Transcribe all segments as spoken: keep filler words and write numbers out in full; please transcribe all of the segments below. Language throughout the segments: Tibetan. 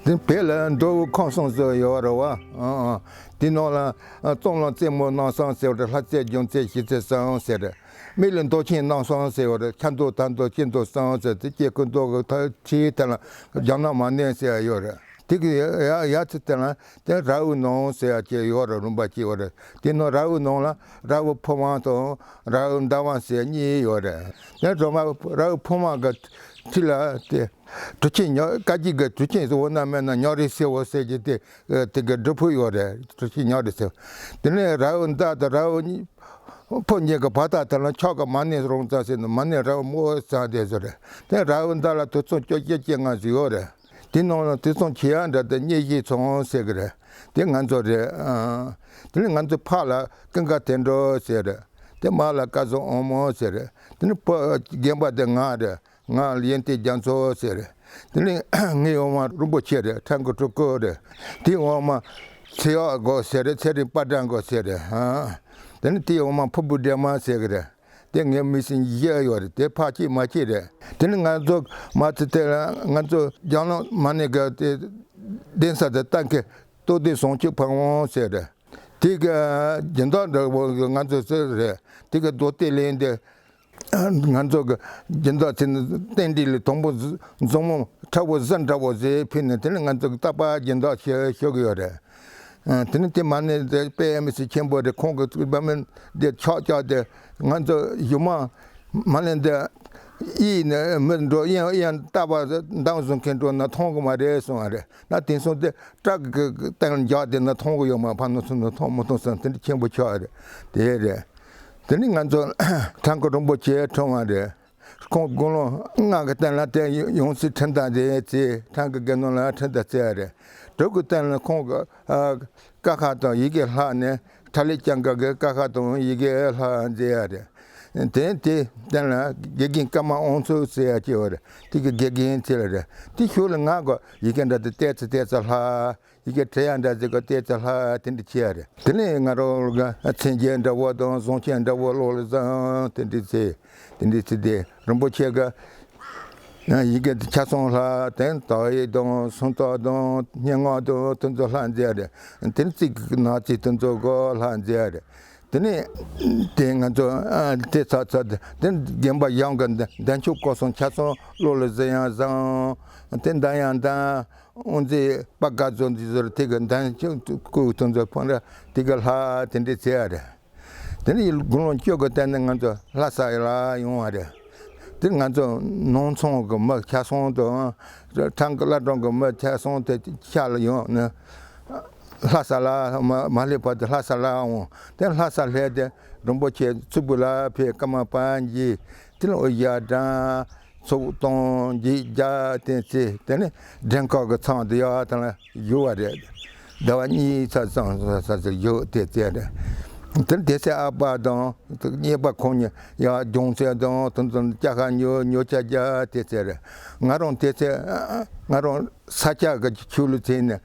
དེ་བོད་ལ་མདོ་དབུས་ཁམས་གསུམ་ཟེར་ཡོད་རེད་བ། ཨ་ཨ། དེ་ནང་ལ་ཨ་གཙང་ལ་རྩེ་མོ་སྣང་བསམ་ཟེར་བ་རེད། ལྷ་རྩེ་རྒྱུ་རྩེ་ཞིག་རྩེ་གསུམ་ཟེར་རེད། སྨད་ལ་མདོ་ཆེན་སྣང་བསམ་ཟེར་བ་རེད། ཆབ་མདོ་དར་མདོ་སྐྱེས་མདོ་གསུམ་ཟེར་དེ། སྐྱེ་རྒུ་མདོ་གི་མཐའ་ཁྲིའི་ཐད་ལ་རྒྱ་ནག་མ་ཎི་ཟེར་ཡ་ཡོད་རེད། དེ་གི་ཡ་ཡ་ཚི་དེ་ལ་དེ་ར་བའི་ནང་ཟེར་ཡ་ཅིག་ཡོད་རེད། རོང་པ་ཅིག་ཡོད་རེད། དེ་ནང་ར་བའི་ནང་ལ་ར་བའི་ཕོ་བྲང་དང་ར་བའི་མདའ་དབང་ཟེར་གཉིས་ཡོད་རེད། དེ་རོང་པ་ར་བའི་ཕོ་བྲང་གི་འཁྲིས་ལ་དེ་གྲུ་ཆེན་ཉག་དཀར་རྒྱུག་གི་གྲུ་ཆེན་ཟེར་བ་ན་མེད་ན་ཉག་རི་སེར་པོ་ཟེར་གྱི་དེ་དེ་གི་སྒྲུབ་ཕུག་ཡོད་རེད། གྲུ་ཆེན་ཉག་རི་སེར་པོ། དེ་ནས་ར་བའི་མདའ་དང་ར་བའི་ཕོ་གཉིས་ཀྱི་བར་ཐག་དེ་ལ་ཕྱོགས་ཀྱི་མ་ཎི་རོང་ཙམ་ཟེར་ནས་མ་ཎི་ར་བའི་མོ་ཙམ་དེ་ཚོ་རེད། དེ་ར་བའི་མདའ་ལ་དུད་ཚང་བཅོ་བརྒྱད་བཅོ་ལྔ་ཟིག་ཡོད་རེད། དེ་ནང་ལ་དུད་ཚང་ཆེ་ཡ་འདྲ་དེ་སྙེ་ཤིང་ཚང་ཟེར་གི་རེད། དེ་ང་ཚོ་རེད། ཨ། དེ་ནས་ང་ཚོ་ཕ་ལ་ཀུན་དགའ་དོན་གྲུབ་ཟེར་རེད། དེ་མ་ལ་སྐལ་བཟང་དབང་མོ་ཟེར་རེད། དེ་ནས་བུ་རྒན་པ་དེ་ང་རེད། ང་ཡོན་ཏན་རྒྱ་མཚོ་ཟེར་རེད། དེ་ནས་ངའི་འོག་མ་རིན་པོ་ཆེ་རེད། ཁྲ་འགུ་ཕྲུ་གུ་རེད། དེའི་འོག་མ་ཚེ་དབང་དགོན་ཟེར་རེད། ཚེ་རིང་པ་སྒྲ་དགོན་ཟེར་རེད། ཨ། དེ་ནས་དེའི་འོག་མ་ཕུར་བུ་སྒྲོལ་མ་ཟེར་གི་རེད། དེ་ངའི་མི་སེར་བཞི་ཡོད་རེད། དེ་ཕ་གཅིག་མ་གཅིག་རེད། དེ་ནས་ང་ཚོ་མ་ཚེ་དེ་ལ་ང་ཚོ་རྒྱ་ནག་མ་ཎི་གི་དེ་གདན་ས་དེ་གཏན་འཁེལ་རྟོགས་ལྡན་ཟངས་ཆུ་ཕ་བོང་ཟེར་རེད། དེ་གི་སྦྱིན་བདག་འདྲ་བོ་ང་ཚོ་ཚོ་རེད། དེ་གི་རྡོ་གཏེར་གླིང་དེ་ང་ཚོ་གི་སྦྱིན་བདག་ཚོས་རྟེན་འབྲེལ་ལ་དང་པོ་མཛོ་མཛོ་མོ་ཁྲ་བོ་གཟི་འདྲ་བོ་ཟིག་ཕུལ་ནས། དེ་ནས་ང་ཚོ་གི་རྟག་པར་སྦྱིན་བདག་ཞུ་ཞུ་གི་ཡོད་རེད། ཨ། དེ་ནས་དེ་མ་ཎི་དེ་དཔེ་མི་སྲིད་ཆེན་པོ་རེད། ཁོང་གི་བ་མིན་དེ་ཆག་ཆག་དེ་ང་ཚོ་གཞུག་མ་མ་ཎི་དེ་གཡས་ནས་མི་འགྲོ་གཡོན་གཡོན་རྟག་པར་འདམ་བཟོ་མཁན་འགྲོ་ན་མཐོང་གི་མ་རེད་གསུང་བ་རེད། ན་དེང་སང་དེ་ཊག་གི་སྟེང་ལ་འཇགས་བསྡད་ན་མཐོང་གི་ཡོད་མ། ཕར་ནང་ཚུར་ནང་མཐོང་མི་མཐོང་བསམ་དེ་འདྲ་ཆེན་པོ་ཆགས་རེད། དེ་རེད། དེ་ནས་ང་ཚོ་ཁྲ་འགུ་རིན་པོ་ཆེ་འཁྲུངས་པ་རེད། ཁོང་དགུང་ལོ་ལྔ་གི་སྟེང་ལ་དེ་ཡོངས་སུ་ཁྲིམས་ཐག་དེ་བརྩིས། ཁྲ་འགུ་དགེ་འདུན་ལ་ཁྲིམས་ཐག་བརྩི་བ་རེད། དྲུག་གི་སྟེང་ལ་ཁོང་གི་ཨ་ཀ་ཁ་དང་ཡི་གེ་ལྷག་ནས་ཁྲ་ལི་ལྕང་ག་གི་ཀ་ཁ་དང་ཡི་གེ་ལྷག་མཛད་ཡ་རེད། དེ་དེ་སྟེང་ལ་དགེ་རྒན་ཀརྨ་དབང་ཕྱུག་ཟེར་ཡ་ཅིག་ཡོད་རེད། དེ་གི་དགེ་རྒན་བྱས་པ་རེད། དེ་ཤུལ་ལ་ང་གི་ཡི་གེ་འདྲ་དེ་ཏོག་ཙམ་ཏོག་ཙམ་ལྷག་ཡི་གེ་བྲི་ཡ་འདྲ་ཟིག་གི་ཏོག་ཙམ་ལྷག་དེ་འདྲ་བྱས་ཡ་རེད། དེ་ནས་ང་རང་ལ་མཚན་བརྗོད་འདྲ་བོ་དང་བཟང་སྤྱོད་འདྲ་བོ་བློ་ལ་བཟང་། དེ་འདྲ་བྱས། དེ་འདྲ་བྱས་ཏེ་རིན་པོ་ཆེ་གི་ཡི་གེ་དེ་ཆ་ཚང་ལྷག་དེ་དག་ཡིག་དང་སུམ་རྟགས་དང་སྙན་ངག་དང་དེ་ཚོ་ལྷག་མཛད་ཡ་རེད། དེ་ནས་ཚིག་གི་ནག་ཚིག་དེ་ཚོ་གོ་ལྷག་མཛད་ཡ་རེད། དེ་ནས་དེ་ང་ཚོ་ཨ་དེ་ཚར་ཚར་དེ་དེ་རྒན་པ་གཞུང་གི་འདན་ཆུ་སྐོར་སོང་ཆ་ཚང་བློ་ལ་ཟིན་ཡང་བཟང་། དེ་འདན་ཡང་འདན། དབུ་མཛད་པ་དགའ་ཚོ་འདི་ཚོར་དེ་གི་འདན་ཆུ་སྐུ་དེ་ཚོ་ཕོན་ར་དེ་གི་ལྷག་དེ་འདྲ་བྱས་ཡ་རེད། དེ་ནས་དགུང་ལོ་བཅུ་གི་སྟེང་ནས་ང་ཚོ་ལྷ་ས་ལ་ཡོང་བ་རེད། དེ་ང་ཚོ་ནང་ཚང་གི་མི་ཆ་ཚང་དང་ཁྲ་འགུ་བླ་བྲང་གི་མི་ཆ་ཚང་དེ་ཤར་ལ་ཡོང་ནས། ལྷ་ས་ལ་མ་མ་སླེབས་བར་དུ་ལྷ་ས་ལ་འོང་། དེ་ལྷ་ས་སླེབས་ཏེ་རིན་པོ་ཆེ་ཚུར་བུ་ལ་ཕེབས། ཀརྨ་པ་མཇལ། དེ་ལ་དབུ་ཞྭ་དྲངས། ཚོགས་གཏོང་། མཇལ་རྒྱ་དེ་བྱས། དེ་ནས་འགྲེང་ཁག་གི་ཚང་དུ་ཡར་ཐང་ལ་བཞུགས་པ་རེད། ཟླ་བ་གཉིས་ཙམ་ཙམ་ཙམ་ཙམ་བཞུགས་དེ་བྱས་རེད། དེ་དེ་ཚེ་ཨ་ཕ་དང་གཉེར་པ་ཁོང་གཉིས་ཡར་སྦྱོང་ཚན་དང་དེ་ཚོ་ཅ་ཁ་ཉོ་ཉོ་ཆ་རྒྱག་དེ་བྱས་རེད། ང་རང་དེ་ཚེ་ང་རང་ས་སྐྱ་གི་ཆོས་ལུགས་ཚན་ནས་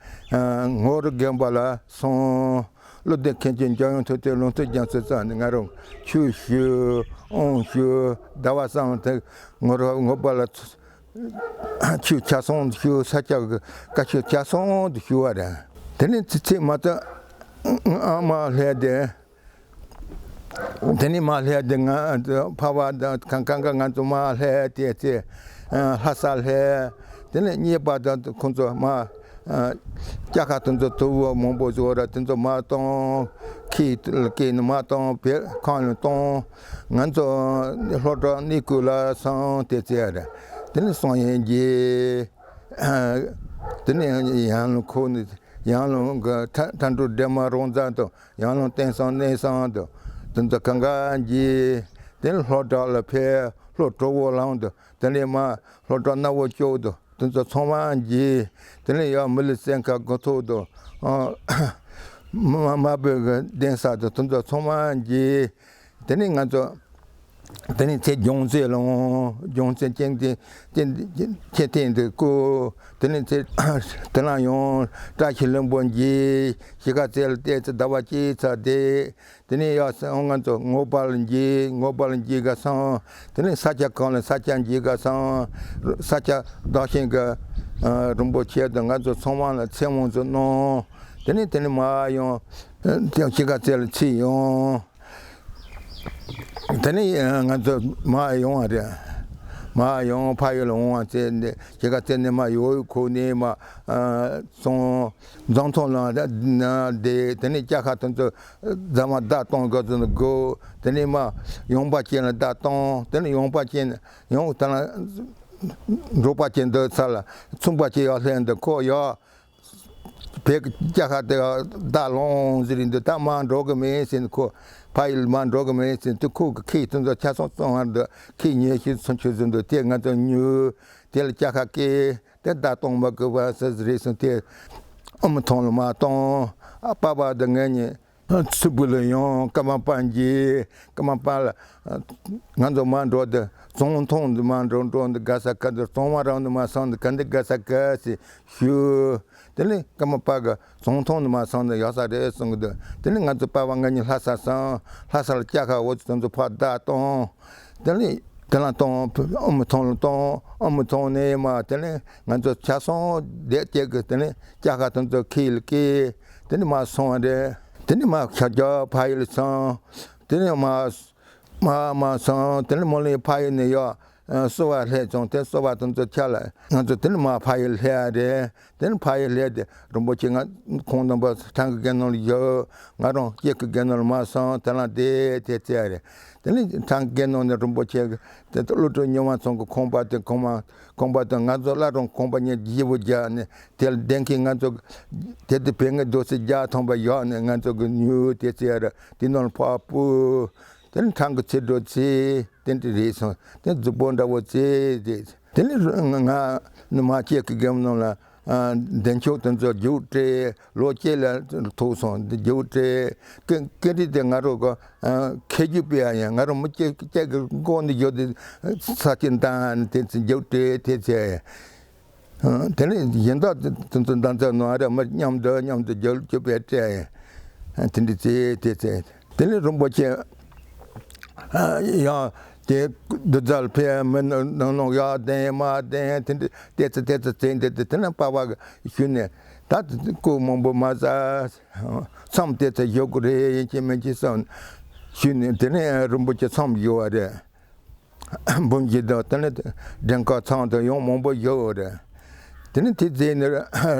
ངོར་རྒན་པ་ལ་སོང་། བློ་ལྡན་མཁན་ཆེན་འཇམ་དབྱངས་ཐུབ་བསྟན་ལུང་རྟོགས་རྒྱ་མཚོ་ཚང་ནས་ང་རང་ཆོས་ཞུ་དབང་ཞུ་ཟླ་བ་གསུམ་དེ་ངོར་ངོ་པ་ལ་ཆོས་ཆ་ཚང་དུ་ཞུ། ས་སྐྱ་གི་བཀའ་ཆོས་ཆ་ཚང་དུ་ཞུ་བ་རེད། དེ་ནས་ཚེ་ཚེ་མ་ཐག་ཨ་མ་སླེབས་ཏེ། དེ་ནས་མ་སླེབས་ཏེ་ང་ཕ་བ་དང་གང་གང་ག་ང་ཚོ་མ་སླེབས་ཏེ་ཚེ་ལྷ་ས་སླེབས། དེ་ནས་གཉེར་པ་དང་ཁོང་ཚོ་མ་ལྕགས་ཁ་དེ་ཚོ་དུ་བ་མང་པོ་བཟོ་ར་དེ་ཚོ་མ་གཏོང་། ཁྱི་སྐད་ནི་མ་གཏོང་། བེར་ཁང་ནི་གཏོང་། ང་ཚོ་སློབ་གྲྭ་གནས་སྐོར་ལ་སོང་དེ་ཚེ་རེད། དེ་ནས་སོང་ཡན་གྱི། དེ་ནས་ཡང་ལོ་ཁོ་ནི་ཡང་ལོ་གི་ཁྲ་ཁྲ་འགྲོ་སྒྲོལ་མ་རོང་ཚང་དང་ཡང་ལོ་བསྟན་སྲུང་གནས་སྲུང་དང་དེ་ཚོ་གང་ག་གྱིས། དེ་ནས་སློབ་གྲྭ་ལ་ཕེབས། སློབ་གྲོགས་བོ་ལང་དང་དེ་ནས་མ་སློབ་གྲྭ་སྣ་བོ་ལྕོག་དང་དེ་ཚོ་ཚང་མ་གྱིས། དེ་ནས་ཡང་མི་ལི་སེང་ཁ་དགུ་ཐོག་དང་། ཨ། མ་མ་བོད་ཀྱི་གདན་ས་དང་དེ་ཚོ་ཚང་མ་གྱིས། དེ་ནས་ང་ཚོ་དེ་ནས་ཚེ་སྦྱོང་ཚེ་ལོང་སྦྱོང་ཚེ་ཅན་དེ་ཅན་ཁྱེད་ཐེན་དུ་བསྐོ། དེ་ནས་ཚེ་དེ་ན་ཡང་བཀྲ་ཤིས་ལྷུན་པོ་མཇལ། གཞིས་ཀ་རྩེ་ལ་བལྟས་ཚེ་ཟླ་བ་གཅིག་ཚར་བསྡད། དེ་ནས་ཡང་ང་ཚོ་ངོར་པ་ལ་མཇལ། ངོར་པ་ལ་མཇལ་ག་སོང་། དེ་ནས་ས་སྐྱ་གང་ལ་ས་སྐྱ་མཇལ་ག་སོང་། ས་སྐྱ་བདག་ཆེན་གྱི་ རིན་པོ་ཆེ་དང་ང་ཚོ་ཚང་མ་ལ་ཚེ་དབང་ཚོ་གནང་། དེ་ནས་དེ་ནས་མར་ཡོང་། དེ་ཕྱི་ཁ་རྩེ་ལ་ཚུར་ཡོང་། དེ་ནས་ང་ཚོ་མར་ཡོང་བ་རེད། མར་ཡོང་ཕ་ཡུལ་ལ་འོང་བ་བྱས་ནས་ཕྱི་ཁ་རྩེ་ནས་མར་ཡོད་ཁུལ་ནས་མར་སོང་། རྫོང་ཐོག་ལ་བསྡད། དེ་ནས་ལྕགས་ཁ་དེ་ཚོ་རྫ་མ་བརྡར་གཏོང་དགོས་ཚུལ་དགོས། དེ་ནས་མར་ཡངས་པ་ཅན་ལ་བརྡར་གཏོང་། དེ་ནས་ཡངས་པ་ཅན་ཡང་དེ་ལ་འབྲོག་པ་ཅན་འདུག་ས་ལ་ཚོང་པ་ཅན་ཡར་སླེབས་འདུག་ཁོ་ཡར་བོད་ཀྱི་ལྕགས་ཁ་དེ་བརྡར་ལོང་ཟེར་གྱི་འདུག་ད་མར་འགྲོ་གི་མེད་ཟེར་ནས། ཁོ་ཕ་ཡུལ་མར་འགྲོ་གི་མེད་ཟེར་ནས། དེ་ཁོ་གི་ཁྱི་དེ་ཚོ་ཆ་ཚང་བཙོང་བར་འདུག་ཁྱི་ཉལ་ཤོས་ཚོང་ཆུ་ཟིན་འདུག་དེ་ང་ཚོ་ཉོས། དེ་ལ་ལྕགས་ཁ་བཀལ། དེ་བརྡར་གཏོང་མི་དགོས་པ་ཟེར་རེད་གསུངས། དེ་ཨ་མའི་ཐང་ལ་མར་བཏང་། ཨ་པ་པ་དང་ངེད་གཉིས་ཚུར་བུ་ལ་ཡོང་། ཀརྨ་པ་མཇལ། ཀརྨ་པ་ལ་ང་ཚོ་མར་འགྲོ་དུས་རྫོང་ཐོག་འདི་མར་འགྲོ། འགྲོ་འདི་དགའ་ས་ཁ་འདི་རྫོང་མ་རང་འདི་མར་སོང་འདི་ག་འདི་དགའ་ས་ཁ་ཟེར་ཞུས། དེ་ནས་ཀརྨ་པ་གིས་རྫོང་ཐོག་འདི་མར་སོང་འདི་ཡག་ས་རེད་གསུང་གི་འདུག་དེ་ནས་ང་ཚོ་པ་པ་ངེད་གཉིས་ལྷ་ས་སོང་། ལྷ་ས་ལ་ལྕགས་ཁ་འུ་ཚོ་དེ་ཚོ་ཕར་བརྡར་གཏོང་། དེ་ནས་དེ་ལ་གཏོང་། ཨ་མའི་ཐང་ལ་གཏོང་། ཨ་མའི་ཐང་ནས་མར་དེ་ནས་ང་ཚོ་ཆ་ཚང་བསྡད་བསྡད་གི། དེ་ནས་ལྕགས་ཁ་དེ་ཚོ་ཁྱི་ལ་བཀལ། དེ་ནས་མར་སོང་བ་རེད། དེ་ནས་མར་ཤར་རྒྱག་ཕ་ཡུལ་ལ་སོང་། དེ་ནས་མར་མར་མར་སོང་། དེ་ནས་མོ་ལི་ཕ་ཡུལ་ནས་ཡར་ཨ་སོལ་བ་སླེབས་བྱུང་། དེ་སོལ་བ་དེ་ཚོ་ཆ་ལ་ང་ཚོ་དེ་ནས་མར་ཕ་ཡུལ་སླེབས་ཡ་རེད། དེ་ནས་ཕ་ཡུལ་སླེབས་ཏེ་རིན་པོ་ཆེ་ང་ཁོང་རྣམ་པ་ཁྲང་གི་སྒར་ནང་ལ་བཞག་ང་རང་སྐྱིད་ཀྱི་སྒར་ནང་ལ་མར་སོང་། དེ་ལ་བསྡད་དེ་བྱས་རེད། དེ་ནས་ཁྲང་གི་སྒར་ནང་ནས་རིན་པོ་ཆེ་གི་དེ་བློ་གྲོས་ཉི་མ་ཚང་གི་ཁང་པ་དེ་ཁང་མ་ཁང་པ་དེ་ང་ཚོ་བླ་བྲང་ཁང་པ་གཉིས་བརྗེ་པོ་རྒྱག་ནས། དེ་ལ་བསྡད་མཁན་ང་ཚོ་དེ་དུས་བོད་ངན་རྡོ་སེར་བརྒྱ་ཐམ་པ་ཡོད་ནས་ང་ཚོ་གི་ཉོས་དེ་བྱས་རེད། དེ་ནང་ལ་ཕར་སྤོས། དེ་ནས་ཁྲང་གི་ཚེ་སྒྲུབ་བྱས། དེ་འདྲ་རེད་སོང་། དེ་གཟུགས་པོ་འདྲ་བོ་བྱས་དེ། དེ་ནས་ང་ནི་མར་སྐྱིད་ཀྱི་སྒར་ནང་ལ་ཨ་བདེ་མཆོག་དེ་ཚོ་རྒྱུགས་སྤྲད། ལོ་གཅིག་ལ་ཐུག་སོང་། རྒྱུགས་སྤྲད། སྐད་སྐད་འདི་དེ་ང་རང་གི་ཨ་ཁེ་རྒྱུགས་སྤྲད་ཡ་ཡིན། ང་རང་མི་སྐྱིད་སྐྱིད་ཀྱི་མགོ་འདི་རྒྱུགས་དེ་ས་ཆེན་དང་དེ་ཚོ་རྒྱུགས་སྤྲད་དེ་བྱས། དེ་ནས་གཞན་དག་དེ་ཚོ་འདང་ཚད་ནང་རེ་མི་མཉམ་དུ་མཉམ་དུ་རྒྱུགས་རྒྱུགས་པའི་སྤྲད་ཡིན། དེ་འདྲ་བྱས་དེ་བྱས། དེ་ནས་རིན་པོ་ཆེ་ཡང་དེ་རྡོ་རྫ་ལ་ཕེབས། མི་ནང་ནང་ཡར་བསྡད་མར་བསྡད། དེ་འདྲ་ཏོག་ཙམ་ཏོག་ཙམ་བྱས་འདི་དེ། དེ་ནས་པ་པ་གིས་ཞུས་ནས་ད་སྐུ་མང་པོ་མ་ཟ། མཚམས་ཏོག་ཙམ་བཞུགས་དགོས་རེད། ཡིན་གཅིག་མིན་གཅིག་བསམ་ཞུས་ནས། དེ་ནས་རིན་པོ་ཆེ་མཚམས་བཞུགས་པ་རེད། འབུམ་བཞི་དང་དེ་ནས་འདྲེན་ཁ་ཚང་དང་ཡང་མང་པོ་བཞུགས་ཡོད་རེད། དེ་ནས་དེ་རྗེས་ནས་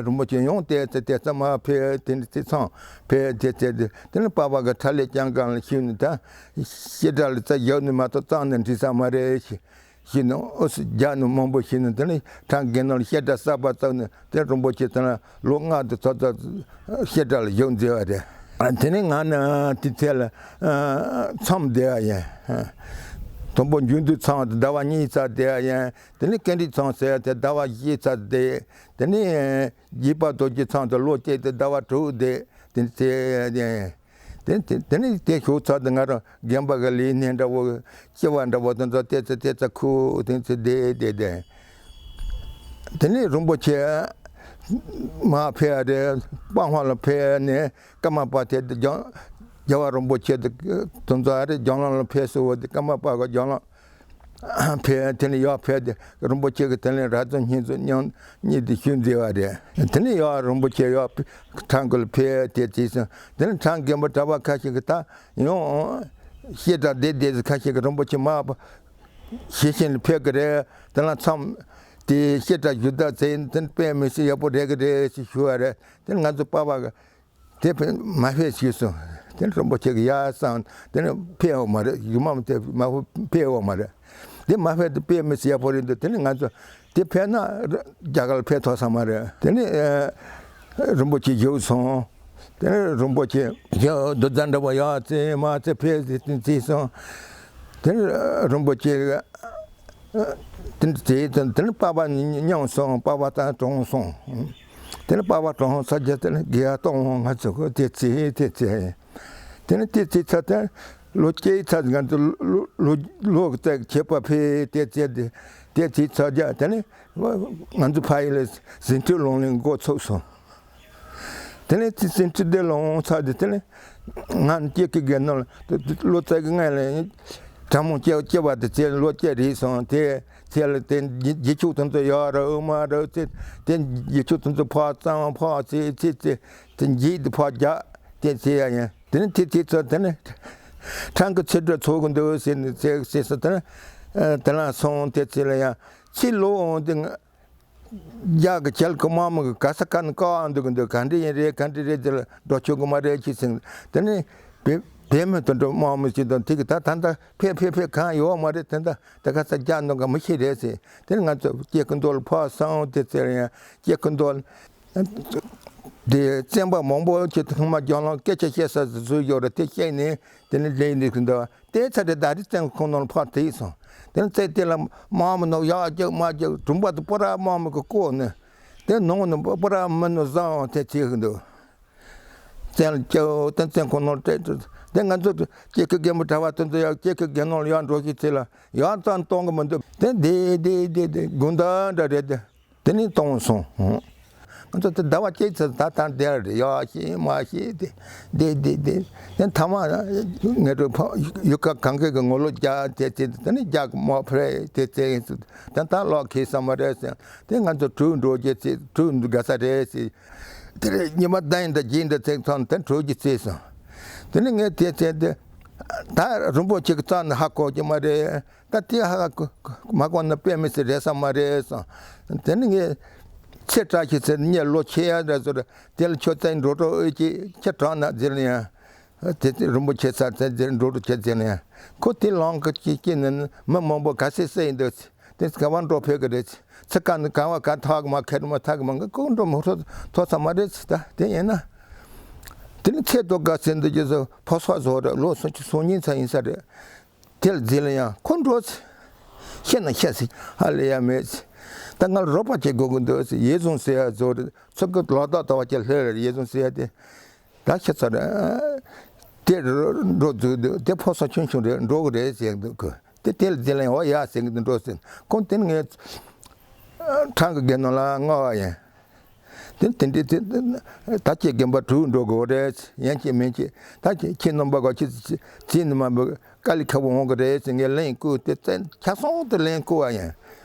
རིན་པོ་ཆེ་ཡང་ཏོག་ཙམ་ཏོག་ཙམ་མར་ཕེབས། དེ་ནས་དེ་མཚམས་ཕེབས་དེ་བྱས་ཏེ། དེ་ནས་པ་པ་གིས་ཁྲ་ལེ་ལྕང་སྒང་ལ་ཞུས་ནས་ད་བཤད་གྲྭ་ལ་རྩ་བཞག་ནས་མ་གཏོགས་གཙང་ནས་འགྲིག་ས་མ་རེད་ཞུས་ནས། ཨོ་སི་རྒྱག་ནས་མང་པོ་ཞུས་ནས། དེ་ནས་ཁྲང་གི་སྒར་ནང་ལ་བཤད་གྲྭ་གསར་པ་བཙུགས་ནས། དེ་རིན་པོ་ཆེ་དེ་ལ་ལོ་ལྔ་དང་ཙག་ཙག་བཤད་གྲྭ་ལ་བཞུགས་མཛད་པ་རེད། དེ་ནས་ང་ནི་དེ་ཚེ་ལ་མཚམས་བསྡད་པ་ཡིན། དང་པོ་འཇུག་འདུལ་མཚམས་དེ་ཟླ་བ་གཉིས་ཙམ་བསྡད་པ་ཡིན། དེ་ནས་ཀེང་རུས་མཚམས་ཟེར་དེ་ཟླ་བ་བཞི་ཙམ་བསྡད། དེ་ནས་དགྱེས་པ་རྡོ་རྗེ་མཚམས་དེ་ལོ་གཅིག་དང་ཟླ་བ་དྲུག་བསྡད། དེ་ཚེ་དེ་དེ་དེ་ནས་དེ་ཞོགས་ཚར་དུས་ང་རང་རྒན་པ་གི་ལས་སྣེ་འདྲ་བོ་སྐྱེ་བ་འདྲ་བོ་དེ་ཚོ་ཏོག་ཙམ་ཏོག་ཙམ་ཁུར་དེ་ཚོ་བསྡད་བསྡད་བསྡད། དེ་ནས་རིན་པོ་ཆེ་མར་ཕེབས་རེད། པ་ཧོ་ལ་ཕེབས་ནས་ཀརྨ་པ་དེ་རྒྱ་རྒྱལ་བ་རིན་པོ་ཆེ་དེ་དེ་ཚོ་ཨ་རེ་རྒྱང་ལམ་ལ་ཕེབས་སོང་བ་དེ། ཀརྨ་པ་གི་རྒྱང་ལམ་ཕེབས། དེ་ནས་ཡར་ཕེབས་ཏེ་རིན་པོ་ཆེ་གིས་དེ་ནས་རབ་བྱུང་བསྙེན་རྫོགས་མཉམ་གཉིས་དེ་ཞུས་མཛད་པ་རེད། དེ་ནས་ཡར་རིན་པོ་ཆེ་ཡར་ཁྲང་ཀོན་ལ་ཕེབས་དེ་བྱས་སོང་། དེ་ནས་ཁྲང་རྒན་པོ་གྲྭ་པ་ཁ་ཤས་ཀྱིས་ད་ཡང་བཤད་གྲྭ་བསྡད་བསྡད་ཟེར། ཁ་ཤས་ཀྱིས་རིན་པོ་ཆེ་མར་ཞལ་ཆེམས་ལ་ཕེབས་ཀྱི་རེད། དེ་ལ་མཚམས་དེ་བཤད་གྲྭ་བཞུགས་གདན་བྱས་དེ་དཔེ་མི་སྲིད་ཡག་པོ་རེད་ཀྱི་རེད་ཅེས་ཞུ་བ་རེད། དེ་ནས་ང་ཚོ་པ་པ་གིས་དེ་ཕེབས་མ་ཕེབས་ཞུས་སོང་། དེ་ནས་རིན་པོ་ཆེ་གིས་ཡ་བསམ། དེ་ནས་ཕེབས་ཡོད་མ་རེད། ཡུལ་མ་དེ་མ་ཕེབས་ཡོད་མ་རེད། དེ་མ་ཕེབས་དེ་དཔེ་མི་སྲིད་ཡག་པོ་རེད་འདུག་དེ་ནས་ང་ཚོ་དེ་ཕེབས་ན་རྒྱ་གར་ལ་ཕེབས་ཐུབ་ས་མ་རེད། དེ་ནས་ཨ་རིན་པོ་ཆེ་བཞུགས་སོང་། དེ་ནས་རིན་པོ་ཆེ་ཡར་རྡོ་རྫ་འདྲ་བོ་ཡར་རྩེ་མར་རྩེ་ཕེབས་ཏེ་བྱས་སོང་། དེ་ནས་རིན་པོ་ཆེ་དེ་ནས་དེ་དེ་ནས་པ་པ་མཉམ་སོང་། པ་པ་དང་གྲོངས་སོང་། དེ་ནས་པ་པ་གྲོངས་ཚར་རྗེས་དེ་ནས་དགེ་བ་གཏོང་ང་ཚོ་གི་དེ་བྱས་དེ་བྱས། དེ་ནས་དེ་བྱས་ཚར་དེ་ལོ་གཅིག་ཚར་ང་ཚོ་ལོ་ལོ་ལོ་ཙཱ་གི་མཆོད་པ་ཕུལ་དེ་བྱས་དེ་དེ་བྱས་ཚར་རྗེས་དེ་ནས་ང་ཚོ་ཕ་ཡུལ་ལ་ཟིན་བྲིས་ལོང་ལེན་འགོ་ཚུགས་སོང་། དེ་ནས་དེ་ཟིན་བྲིས་དེ་ལོང་ཚར་དེ་དེ་ནས་ང་ནི་སྐྱིད་ཀྱི་སྒར་ནང་ལ་ལོ་ཙཱ་གི་སྔོན་ལ་གྲྭ་མང་སྐྱེ་སྐྱེ་བ་དེ་བྱས་ལོ་གཅིག་རེད་སོང་། དེ་ ཚེ་ལ་དེ་རྗེས་ཕྱོགས་དེ་ཚོ་ཡོད་ར་ཨུ་མ་ར་ཚེ་དེ་རྗེས་ཕྱོགས་དེ་ཚོ་ཕར་གཙང་ཕར་ཚེ་ཚེ་ཚེ་དེ་འཇིག་དེ་ཕར་རྒྱག་དེ་ཚེ་ཡ་ཡིན། དེ་ནི་དེ་དེ་ཚོ་དེ་ནི་ཁྲང་གི་ཚེ་སྒྲོལ་ཚོགས་གི་འདུག་ཟེར་ནས་ཚེ་ཚེ་ས་དེ་ནི་དེ་ལ་སོང་དེ་ཚེ་ལ་ཡང་ཚེ་ལོ་འོང་དེ་རྒྱ་གི་རྒྱལ་གི་དམག་མི་གི་ག་ས་ག་ནས་བཀག་འདུག་གི་འདུག་ག་འདྲ་ཡིན་རེད་ག་འདྲ་རེད་དེ་ལ་འགྲོ་ཆོག་གི་མ་རེད་ཅེས་ཟེར། དེ་ནི་བེ་བེ་མི་དང་འགྲོ་དམག་མི་ཅིག་དང་དེ་གི་ད་ད་ད་ཕེ་ཕེ་ཕེ་གང་ཡོད་མ་རེད། དེ་ད་དེ་ག་ས་རྒྱག་འདུག་ག་མི་ཤེས་རེད་ཟེར། དེ་ནི་ང་ཚོ་སྐྱེ་ཁུ་འདོལ་ཕར་སོང་དེ་ཚེ་ལ་ཡང་སྐྱེ་ཁུ་འདོལ། དེ་བཙན་པ་མང་པོ་ཅིག་ཐང་མ་རྒྱང་ལ་སྐད་ཆ་བཤད་ས་སུ་བཟོས་ཡོད་རེད། དེ་བཤད་ནས་དེ་ནི་ལས་འདི་གི་འདུག་དེ་ཚ་དེ་ད་རི་བཙན་ཁོང་ནང་ལ་ཕར་དེད་སོང་། དེ་ནི་བཙན་དེ་ལ་དམག་མི་ནང་ཡག་རྒྱག་མ་རྒྱག་གྲུམ་པ་དེ་པོ་ར་དམག་མི་གི་བསྐོར་ནས་དེ་ནང་ནས་པོ་ར་མི་ནང་བཟང་དེ་བྱེད་གི་འདུག་བཙན་ལ་སྐྱོ་དེ་བཙན་ཁོང་ནང་སྤྲད་དེ་ང་ཚོ་སྐྱེ་ཁུ་རྒན་པོ་གྲྭ་བ་དེ་ཚོ་ཡག་སྐྱེ་ཁུ་རྒན་ནང་ལ་ཡག་འགྲོ་ཤི་ཚེ་ལ་ཡག་ཙང་གཏོང་གི་མི་འདུག་དེ་དེ་དེ་དེ་དེ་དགུན་ཟླ་འདྲ་རེད་དེ། དེ་ནས་གཏོང་སོང་། ང་ཚོ་དེ་ཟླ་བ་གཅིག་ཙམ་ད་ལྟ་བསྡད་རེད། ཡག་ཤེས་མ་ཤེས་དེ་དེ་དེ་དེ་དེ་ཐ་མ་ངེད་ཚོ་ཕ་ཡུལ་ཁ་གང་གི་གི་ངོ་ལོག་རྒྱག་དེ་དེ་དེ་ནས་རྒྱག་མ་ཕེ་དེ་དེ་ད་ལྟ་ལོག་ཁེལ་ས་མ་རེད་ཟེར། དེ་ང་ཚོ་གྲུ་འགྲོ་རྒྱུ་ཚེ་གྲུ་འགྲོ་དགའ་ས་རེད་ཟེར། དེ་རེད། ཉི་མ་ཟླ་ཡིན་ད་རྗེས་འདི་ཚེ་ཚང་དེ་གྲུ་གི་ཚེ་སོང་། དེ་ནས་ངས་དེ་ཚེ་དེ་ད་རིན་པོ་ཆེ་གི་རྩ་ནས་ཧ་གོ་གི་མ་རེད། ད་དེ་ཧ་གོ་མ་གོ་ན་དཔེ་མི་སྲིད་རེད་ས་མ་རེད་སོང་། དེ་ནི་ངས་ཚེ་བཀྲ་ཤིས་ཟེར་ངས་ལོ་ཆེ་ཡ་འདྲ་ཟེར། དེ་ལ་ཁྱོད་བཙན་འགྲོ་གྲོགས་ཨོ་ཅེ་ཁྱེད་དྲག་ན་ཟེར་ཡང་། དེ་ཚེ་རིན་པོ་ཆེ་ས་ཚེ་ཟེར་འགྲོ་གྲོགས་ཁྱེད་ཟེར་ཡང་། ཁོ་དེ་ལང་གི་ཅི་ཅི་ནི་མི་མང་པོ་ག་སེ་སེ་ཡིན་འདུག་དེ་ག་བ་འགྲོ་ཕེབས་གི་རེད། ཚེ་ག་ནི་ག་བ་ག་ཐག་མ་ཁེར་མ་ཐག་མ་གི་ཀུན་འགྲོ་མོ་ཐོ་ཐོ་ས་མ་རེད་ད་དེ་ཡིན་ན། དེ་ནི་ཚེ་དོ་དགའ་ཚེ་འདི་རྒྱུ་སོ་ཕོ་སོ་བཟོ་རེད། ལོ་སུམ་ཅུ་སོ་གཉིས་ཚ་ཡིན་ས་རེད། དེ་ལ་རྗེས་ལ་ཡང་ཁོ་འགྲོ་ཚེ། ཤེས་ན་ཤེས་ཚེ་ཧ་ལས་ཡ་མེད་ཚེ། ད་ང་ལ་རོགས་པ་བྱེད་དགོས་ཀྱི་འདུག་ཚེ་ཡེ་ཟུང་ཟེར་ཡ་བཟོ་རེད། ཚོ་གི་ལོ་ཏོག་ཏོ་བ་ཅེ་ལྷོད་རེད། ཡེ་ཟུང་ཟེར་ཡ་དེ། ད་ཤེས་ཚ་རེད། དེ་འགྲོ་འཛུལ་འདུག་དེ་ཕོ་སོ་ཆུང་ཆུང་རེད། འགྲོ་གི་རེད་ཟེར་འདུག་གི་དེ་དེ་ལ་རྗེས་ལ་ཡང་འོ་ཡ་ཟེར་གི་འདུག་འགྲོ་ཟེར། ཁོང་དེ་ནི་ངས་ཁྲང་གི་དགེ་ནོ་ལ་མངགས་པ་ཡིན། དེ་དེ་འདྲའི་དེ་ད་ཁྱེད་རྒན་པ་དྲུག་འགྲོ་དགོས་རེད། ཡན་ཆད་མིན་ཆད་ད་ཁྱེད་ཁྱེད་རྣམ་པ་ག་ཁྱེད་ཚིག་ནི་མ་འབུ་དཀའ་ལས་ཁག་པོ་འོང་གི་རེད་ཟེར་ངས་ལན་བསྐུར་ཏེ་བཙན་ཆ་ཚང་དུ་ལན་བསྐུར་བ་ཡིན།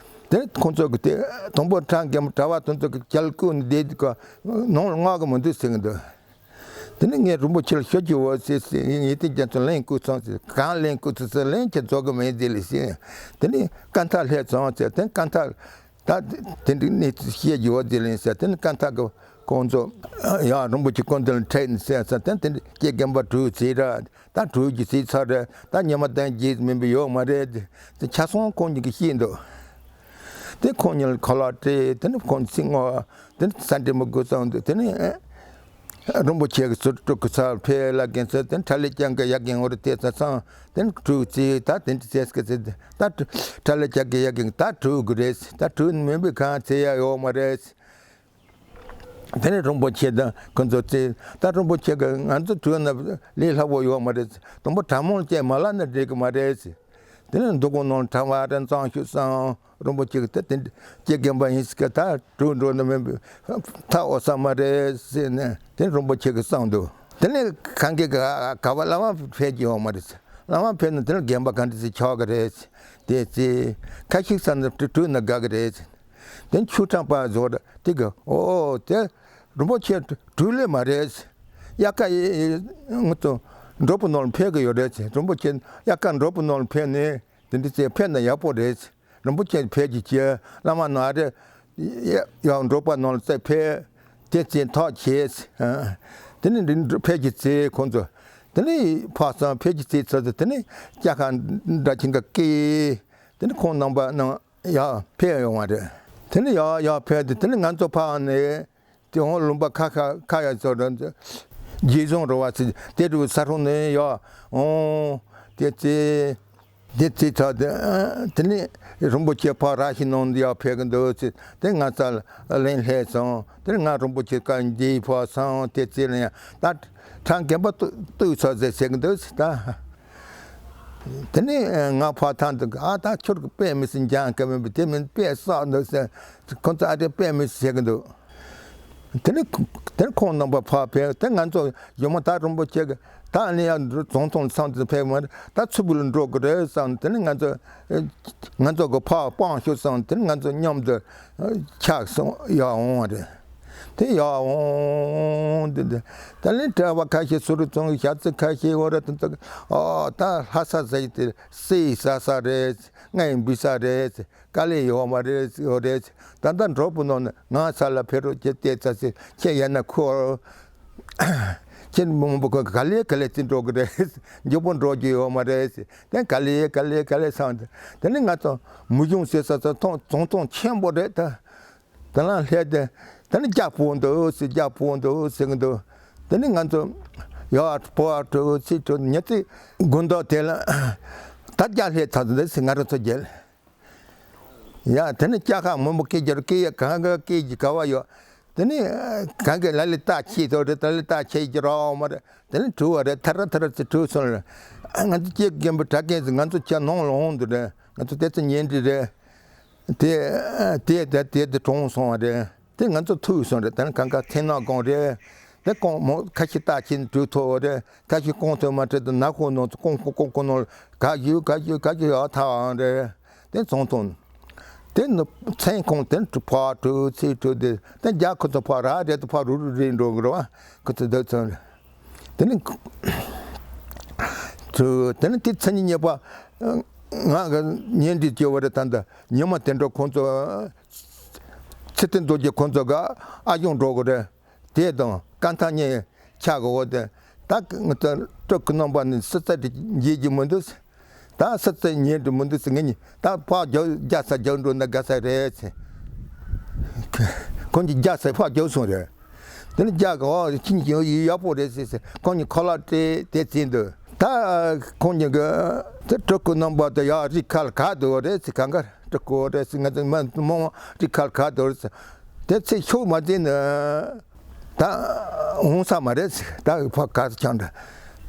དེ་ཁོང་ཚོ་གི་དེ་དང་པོ་ཁྲང་རྒན་པ་གྲྭ་བ་དེ་ཚོ་གི་རྒྱལ་བསྐུར་ནས་བསྡད་དུས་ཀ་ནང་ལ་མངགས་གི་མི་འདུག་ཟེར་གི་འདུག་དེ་ནས་ངས་རིན་པོ་ཆེ་ལ་ཤོད་ཀྱི་འོ་ཟེར་ཟེར་ངས་དེ་རྒྱ་ཚོ་ལན་བསྐུར་ཚང་ཟེར། གང་ལན་བསྐུར་ཚང་ཟེར། ལན་ཁྱེད་རྫོགས་གི་མེད་ཟེར་ལེ་ཟེར། དེ་ནས་ཀན་ཐ་སླེབས་ཚང་ཟེར། དེ་ནས་ཀན་ཐ་ད་དེ་འདྲའི་གནས་ཚུལ་བཤད་རྒྱུ་བ་དེ་ལེན་ཟེར། དེ་ནི་ཀན་ཐ་གི་ཁོང་ཚོ་ཡང་རིན་པོ་ཆེ་ཀུན་ལྡན་ལ་འཕྲད་ནས་ཟེར་ཟེར། དེ་ནི་དེ་རྒན་པ་དྲུག་ཚེ་ར་ད་དྲུག་གི་ཚེ་ཚར་རེད། ད་ཉི་མ་དང་རྗེས་མིན་པ་ཡོད་མ་རེད། དེ་ཆ་ཚང་ཁོང་གཉིས་ཀྱིས་ཤེས་འདུག་དེ་ཁོང་གཉིས་ལ་ཁ་ལག་སྤྲད། དེ་ནི་ཁོང་ཚིག་ངོ་དེ་ནི་ས་འདྲེ་མི་དགོས་ཙང་འདུག་དེ་ནི་རིན་པོ་ཆེ་གི་ཟུར་དྲུག་གི་ཚར་ཕེ་ལ་རྒན་ཚོ་དེ་ནི་ཁྲ་ལི་ཅང་གི་ཡ་རྒན་འོ་རེད་དེ་ཚ་ཚང་། དེ་ནི་དྲུག་ཚེ་ད་དེ་འདྲ་བྱས་ཀི་ཚེ་ད་ཁྲ་ལི་ཅང་གི་ཡ་རྒན་ད་དྲུག་གི་རེད། ད་དྲུག་མིན་པའི་གང་ཚེ་ཡ་ཡོད་མ་རེད། དེ་ནས་རིན་པོ་ཆེ་དང་ཁོ་ཚོ་ཚེ་ད་རིན་པོ་ཆེ་གི་ང་ཚོ་དྲུག་ན་ལས་སླ་པོ་ཡོད་མ་རེད། དང་པོ་གྲྭ་མང་ཅན་མ་ལ་ནི་འགྲིག་གི་མ་རེད། དེ་ནས་འདུ་ཁང་ནང་གྲྭ་བ་རེ་གཙང་ཤུགས་སང་རིན་པོ་ཆེ་གི་ད་དེ་ཅེ་རྒན་པ་ཡིན་ཟེར་གི་ད་དྲུག་འགྲོ་ནི་མིན་པའི་ཐག་འོ་ས་མ་རེད་ཟེར་ནས་དེ་རིན་པོ་ཆེ་གི་གསང་འདུག་དེ་ནས་གང་གི་ག་ག་བ་བླ་མ་ཕེབས་ཀྱི་ཡོད་མ་རེད། བླ་མ་ཕེབས་ན་དེ་ནས་རྒན་པ་ག་འདྲ་ཟེར་ཆོག་གི་རེད། དེ་ཚེ་ཁ་ཤིག་ས་ནས་དྲུག་ན་དགའ་གི་རེད། དེ་ཆུ་ཕྲེང་པ་བཟོ་ར་དེ་གི་ཨོ་དེ་རིན་པོ་ཆེ་དྲུག་ལས་མ་རེད། དབྱར་ཁ་ཡི་ངུ་ཏོ་འབྲོག་པ་ནོར་ཕེབས་གི་ཡོད་རེད། རིན་པོ་ཆེ་དབྱར་ཁ་འབྲོག་པ་ནོར་ཕེབས་ནས་དེ་འདྲ་ཚེ་ཕེབས་ན་ཡག་པོ་རེད། རིན་པོ་ཆེ་ཕེབས་ཀྱི་ཅི་བླ་མ་ནོར་རེ་ཡང་འབྲོག་པ་ནོར་ཚེ་ཕེབས་དེ་ཚེ་ཐག་ཆད། དེ་ནི་འདི་ཕེབས་ཀྱི་ཚེ་ཁོང་ཚོ་དེ་ནི་ཕག་སང་ཕེབས་ཀྱི་ཚེ་ཚོ་དེ་ནི་སྐྱ་ཁ་འདྲ་ཆེན་ག་ཀི་དེ་ནི་ཁོང་རྣམ་པ་རྣམས། ཡར་ཕེབས་ཡོང་བ་རེད། དེ་ནས་ཡར་ཡར་ཕེབས་ཏེ་དེ་ནས་ང་ཚོ་ཕར་ནས་དེ་འོང་ལུང་པ་ཁ་ཁ་ཁ་ཡར་ཚོ་རེད། རྗེས་བཟུང་རེད་བ་ཚེ་དེ་འདྲ་ས་ཁོངས་ནས་ཡར་འོང་དེ་ཚེ་དེ་ཚེ་ཚ་དེ་དེ་ནས་རིན་པོ་ཆེ་ཕར་ར་ཤི་ནང་དུ་ཡར་ཕེབས་ཀྱི་འདུག་ཚེ་དེ་ང་ཚ་ལན་སླེབས་སོང་། དེ་ནས་ང་རིན་པོ་ཆེ་བཀའ་འདི་ཕར་སོང་། དེ་ཚེ་ལ་ཡང་ད་ཁྲང་རྒན་པ་ཏུ་ཏུ་ཚོ་ཟེར་ཟེར་གྱི་འདུག་ཚེ་ད། དེ་ནས་ང་ཕར་ཐང་དུ་ཨ་ད་ཁྱོད་ཀྱི་དཔེ་མི་སྲིད་འཇང་སྐད་མིན་པ་དེ་མིན་དཔེ་བསགས་འདུག་ཟེར། ཁོ་ཚོ་ཨ་དེ་དཔེ་མི་སྲིད་ཟེར་གི་འདུག་དེ་ནས་དེ་ནས་ཁོང་རྣམ་པ་ཕར་ཕེབས། དེ་ང་ཚོ་ཡུལ་མ་ད་རིན་པོ་ཆེ་གི་ ད་ནི་ཡང་འདི་རྫོང་ཐོག་ཚང་དུ་ཕེབས་མ་རེད། ད་ཚུར་བུད་ལ་འགྲོ་གི་རེད་བསམ། དེ་ནི་ང་ཚོ་ང་ཚོ་གི་ཕར་སྤང་ཤོག་བསམ། དེ་ནི་ང་ཚོ་མཉམ་དུ་ཆགས་སོང་ཡར་འོང་བ་རེད། དེ་ཡར་འོང་དེ་དེ་ད་ནི་གྲྭ་པ་ཁ་ཤས་སུ་རུ་ཙོང་གི་ཞག་ཚི་ཁ་ཤས་འོ་རེད། དེ་ཚོ་ཨོ་ད་ལྷ་ས་ཟེར་དེ་སེ་ས་ས་རེད། ང་ཡི་འབུ་ས་རེད། དཀའ་ལས་ཡོད་མ་རེད་ཡོད་རེད། ད་ལྟ་འགྲོ་བུ་ནང་ནས་ང་ས་ལ་ཕེབས་རོགས་ཀྱི་བལྟས་ཚ་སི་ཁྱེད་ཡན་ན་ཁོ་ཁྱེད་མང་པོ་ཁོ་ག་ལེ་ག་ལེ་ཙི་འགྲོ་གི་རེད། མགྱོགས་པོ་འགྲོ་རྒྱུ་ཡོད་མ་རེད། དེ་ག་ལེ་ག་ལེ་ག་ལེ་སང་དེ་ནི་ང་ཚོ་མུ་གཞུང་ཟེར་ས་ཚོ་ཐོང་ཙོང་ཐོང་ཆེན་པོ་རེད། ད་དེ་ལ་སླེབས་ཏེ་དེ་ནི་རྒྱ་སྤོ་འདུག་སི་རྒྱ་སྤོ་འདུག་སི་གི་འདུག་དེ་ནི་ང་ཚོ་ཡ་སྤོ་བ་འགྲོ་ཚི་འགྲོ་ཉི་ཚེ་དགུན་ཐོག་དེ་ལ་ད་རྒྱ་སླེབས་ཚར་འདུག་སི་ང་རང་ཚོ་རྒྱལ། ཡ་དེ་ནི་སྐྱ་ཁ་མང་པོ་སྐད་རྒྱག་སྐད་ཡ་གང་ག་སྐད་ཀྱི་ག་བ་ཡོད། དེ་ནི་གང་ག་ལ་ལི་རྟ་ཁྱེད་ཚོ་རེད། ད་ལི་རྟ་ཁྱེད་ཀྱི་རོགས་མ་རེད། དེ་ནི་བྲུ་བ་རེད། ཐ་ར་ཐ་ར་ཚི་བྲུ་སོང་རེད། ང་ཚོ་སྐྱེ་རྒན་པོ་གྲྭ་རྒན་ཚོ་ང་ཚོ་ཁྱེད་ནང་ལ་འོང་འདུག་རེད། ང་ཚོ་དེ་ཚོ་ཉན་འདྲི་རེད། དེ་དེ་དེ་དེ་དེ་གྲོངས་སོང་བ་རེད། དེ་ང་ཚོ་ཐུག་སོང་རེད། དེ་ནི་གང་ག་ཐེན་ནག་གང་རེད། དེ་གོང་མོ་ཁ་ཤས་རྟ་ཁྱེད་བྲུ་ཐོག་རེད། ཁ་ཤས་གོང་ཐོག་མ་ཁྲིད་དུ་ནག་ཁོ་ནང་ཚོ་གོང་ཁོ་གོང་ཁོ་ནང་ག་ཡུ་ག་ཡུ་ག་ཡུ་ཡ་ཐ་རེད། དེ་ཚོང་ཐོང་། དེ་ནི་མཚན་ཁོང་དེ་ཕ་གྲུ་ཚེ་གྲུ་དེ་དེ་རྒྱ་ཁོ་ཚོ་ཕ་ར་རེད། དུ་ཕ་རུ་རུ་རེད་འགྲོ་གི་རེད་བ། ཁོ་ཚོ་འདི་ཚོ་དེ་ནི་ཚུ་དེ་ནི་དེ་མཚན་ཉིད་ཉེས་པ་ང་གི་ཉེ་འདྲིས་སྐྱེ་བ་རེད། ད་ལྟ་ཉི་མ་དེ་འགྲོ་ཁོང་ཚོ་ཚེ་བརྟན་རྡོ་རྗེ་ཁོང་ཚོ་ག་ཨ་གཞུང་འགྲོ་གི་རེད། དེ་དང་ཀན་ཐ་སྙད་ཆག་གི་འོ་དེ། ད་ང་ཚོ་སྤྲོ་ཁུ་རྣམ་པ་ནི་སི་ཙི་དེ་འཇིག་གི་མི་འདུག་ད་སི་ཙི་ཉན་དུ་མི་འདུག་ཟེར་ངེད་གཉིས་ད་ཕག་རྒྱག་རྒྱ་ས་རྒྱག་འགྲོ་ན་དགའ་ས་རེད་ཟེར། ཁོང་གིས་རྒྱ་ས་ཕག་རྒྱག་སོང་རེད། དེ་ནི་རྒྱ་གི་འོ་ཁྱིམ་གྱི་ཡོད་ཡག་པོ་རེད་ཟེར་ཟེར་ཁོང་གཉིས་ཁོ་ལག་སྤྲད་དེ་བྱས་འདུག་ད་ཁོང་གཉིས་ཀྱི་དེ་སྤྲོ་ཁུ་རྣམ་པ་དེ་ཡག་རི་ཁ་ལ་ག་འདུག་རེད་ཟེར། གང་ག་སྤྲོ་ཁུ་རེད་ཟེར། ང་ཚོ་མ་མོ་རི་ཁ་ལ་ག་འདུག་རེད་ཟེར། དེ་ཚེ་ཤུགས་མ་བྱས་ན། ད་འོང་ས་མ་རེད་ཟེར། ད་ཕ་ག་ས་ཆང་འདྲ།